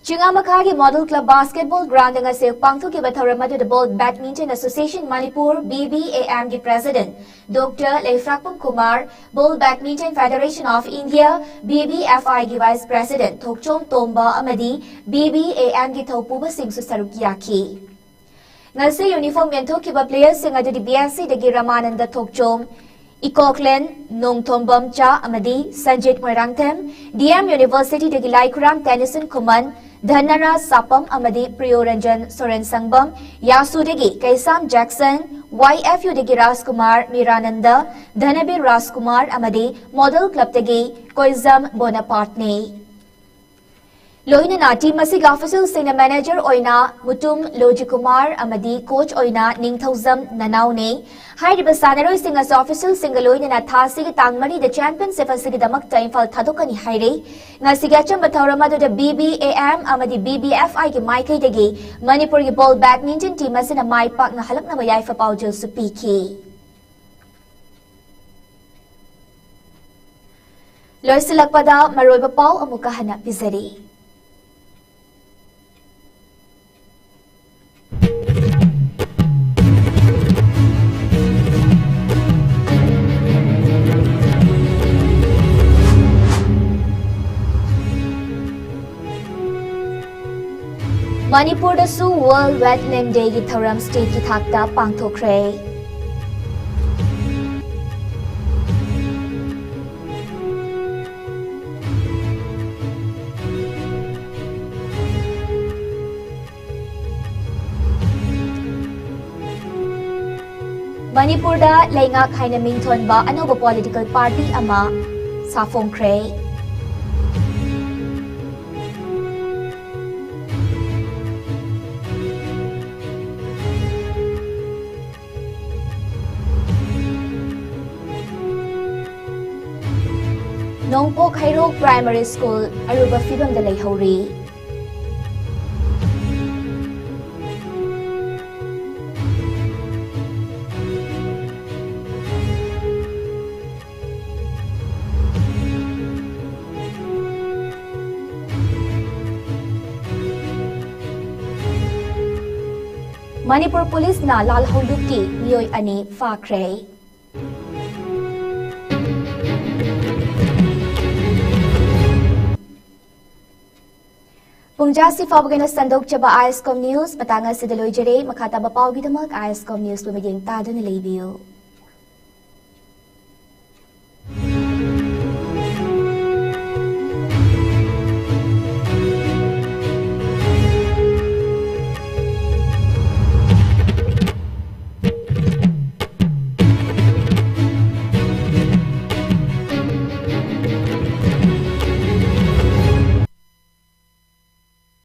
ꯆꯤꯡꯉꯥ ꯃꯈꯥꯒꯤ Model Club Basketball Ground ꯗ ꯉꯁꯤ ꯄꯥꯡꯊꯣꯛꯈꯤꯕ ꯊꯧꯔꯝ ꯑꯗꯨꯗ Ball Badminton Association Manipur, B B A M, ꯒꯤ President Doctor ꯂꯩꯐ꯭ꯔꯥꯛꯄꯝ Kumar, Ball Badminton Federation of India, B B F I, ꯒꯤ Vice President ꯊꯣꯛꯆꯣꯝ ꯇꯣꯝꯕ ꯑꯃꯗꯤ B B A M ꯒꯤ ꯊꯧꯄꯨꯕꯁꯤꯡꯁꯨ ꯁꯔꯨꯛ ꯌꯥꯈꯤ꯫ ꯉꯁꯤ uniform ꯌꯦꯟꯊꯣꯛꯈꯤꯕ playerꯁꯤꯡ ꯑꯗꯨꯗꯤ B S C ꯗꯒꯤ ꯔꯃꯥꯅꯟꯗ ꯊꯣꯛꯆꯣꯝ, ꯏꯀꯣꯛꯂꯦꯟ ꯅꯣꯡꯊꯣꯝꯕꯝ ꯆꯥ ꯑꯃꯗꯤ Sanjit Moirangthem, D M University ꯗꯒꯤ ꯂꯥꯏꯈꯨꯔꯥꯝ ꯇꯦꯅꯤꯁꯟ ꯈꯨꯃꯟ, ꯙꯅꯔꯥꯖ ꯁꯥꯄꯝ ꯑꯃꯗꯤ ꯄ꯭ꯔꯤꯌꯣꯔꯟꯖꯟ ꯁꯣꯔꯦꯟ ꯁꯪꯕꯝ, ꯌꯥꯁꯨꯗꯒꯤ ꯀꯩꯁꯥꯝ ꯖꯦꯛꯁꯟ, Y F U ꯗꯒꯤ ꯔꯥꯖꯀꯨꯃꯥꯔ ꯃꯤꯔꯥꯅꯟꯗ, ꯙꯅꯕꯤꯔ ꯔꯥꯖꯀꯨꯃꯥꯔ ꯑꯃꯗꯤ Model Club ꯇꯒꯤ ꯀꯣꯏꯖꯝ ꯕꯣꯅꯥꯄꯥꯔꯠꯅꯤ꯫ ꯂꯣꯏꯅꯅ team ꯑꯁꯤꯒꯤ officialꯁꯤꯡꯅ manager ꯑꯣꯏꯅ ꯃꯨꯇꯨꯝ ꯂꯣꯖꯤꯀꯨꯃꯥꯔ ꯑꯃꯗꯤ coach ꯑꯣꯏꯅ ꯅꯤꯡꯊꯧꯖꯝ ꯅꯅꯥꯎꯅꯦ꯫ ꯍꯥꯏꯔꯤꯕ ꯁꯥꯟꯅꯔꯣꯏꯁꯤꯡ ꯑꯁꯤ officialꯁꯤꯡꯒ ꯂꯣꯏꯅꯅ ꯊꯥ ꯑꯁꯤꯒꯤ ꯇꯥꯡ ꯃꯔꯤꯗ championship ꯑꯁꯤꯒꯤꯗꯃꯛꯇ ꯏꯝꯐꯥꯜ ꯊꯥꯗꯣꯛꯀꯅꯤ ꯍꯥꯏꯔꯤ꯫ ꯉꯁꯤꯒꯤ ꯑꯆꯝꯕ ꯊꯧꯔꯝ ꯑꯗꯨꯗ B B A M ꯑꯃꯗꯤ B B F I ꯒꯤ ꯃꯥꯏꯀꯩꯗꯒꯤ ꯃꯅꯤꯄꯨꯔꯒꯤ ball badminton team ꯑꯁꯤꯅ ꯃꯥꯏ ꯄꯥꯛꯅ ꯍꯜꯂꯛꯅꯕ ꯌꯥꯏꯐ ꯄꯥꯎꯖꯦꯜꯁꯨ ꯄꯤꯈꯤ꯫ ꯂꯣꯏꯁꯤꯜꯂꯛꯄꯗ ꯃꯔꯨꯑꯣꯏꯕ ꯄꯥꯎ ꯑꯃꯨꯛꯀ ꯍꯟꯅ ꯄꯤꯖꯔꯤ꯫ ꯃꯅꯤꯄꯨꯔꯗꯁꯨ World Wetland Day ꯒꯤ ꯊꯧꯔꯝ stateꯀꯤ ꯊꯥꯛꯇ ꯄꯥꯡꯊꯣꯛꯈ꯭ꯔꯦ꯫ ꯃꯅꯤꯄꯨꯔꯗ ꯂꯩꯉꯥꯛ ꯍꯥꯏꯅ ꯃꯤꯡꯊꯣꯟꯕ ꯑꯅꯧꯕ political party ꯑꯃ ꯁꯥꯐꯣꯡꯈ꯭ꯔꯦ꯫ ꯅꯣꯡꯄꯣꯛ ꯍꯩꯔꯣꯛ Primary School ꯑꯔꯨꯕ ꯐꯤꯕꯝꯗ ꯂꯩꯍꯧꯔꯤ꯫ ꯃꯅꯤꯄꯨꯔ ꯄꯨꯂꯤꯁꯅ ꯂꯥꯜꯍꯧꯂꯨꯞꯀꯤ ꯃꯤꯑꯣꯏ ꯑꯅꯤ ꯐꯥꯈ꯭ꯔꯦ꯫ ꯄꯨꯡꯖꯥꯁꯤ ꯐꯥꯎꯕꯒꯤ ꯑꯣꯏꯅ ꯁꯟꯗꯣꯛꯆꯕ ꯑꯥꯏ ꯑꯦꯁ ꯀꯣꯝ ꯅ꯭ꯌꯨꯁ ꯃꯇꯥꯡ ꯑꯁꯤꯗ ꯂꯣꯏꯖꯔꯦ꯫ ꯃꯈꯥ ꯇꯥꯕ ꯄꯥꯎꯒꯤꯗꯃꯛ ꯑꯥꯏ ꯑꯦꯁ ꯀꯣꯝ ꯅ꯭ꯌꯨꯁꯄꯨ ꯃꯤꯠꯌꯦꯡ ꯇꯥꯗꯨꯅ ꯂꯩꯕꯤꯌꯨ꯫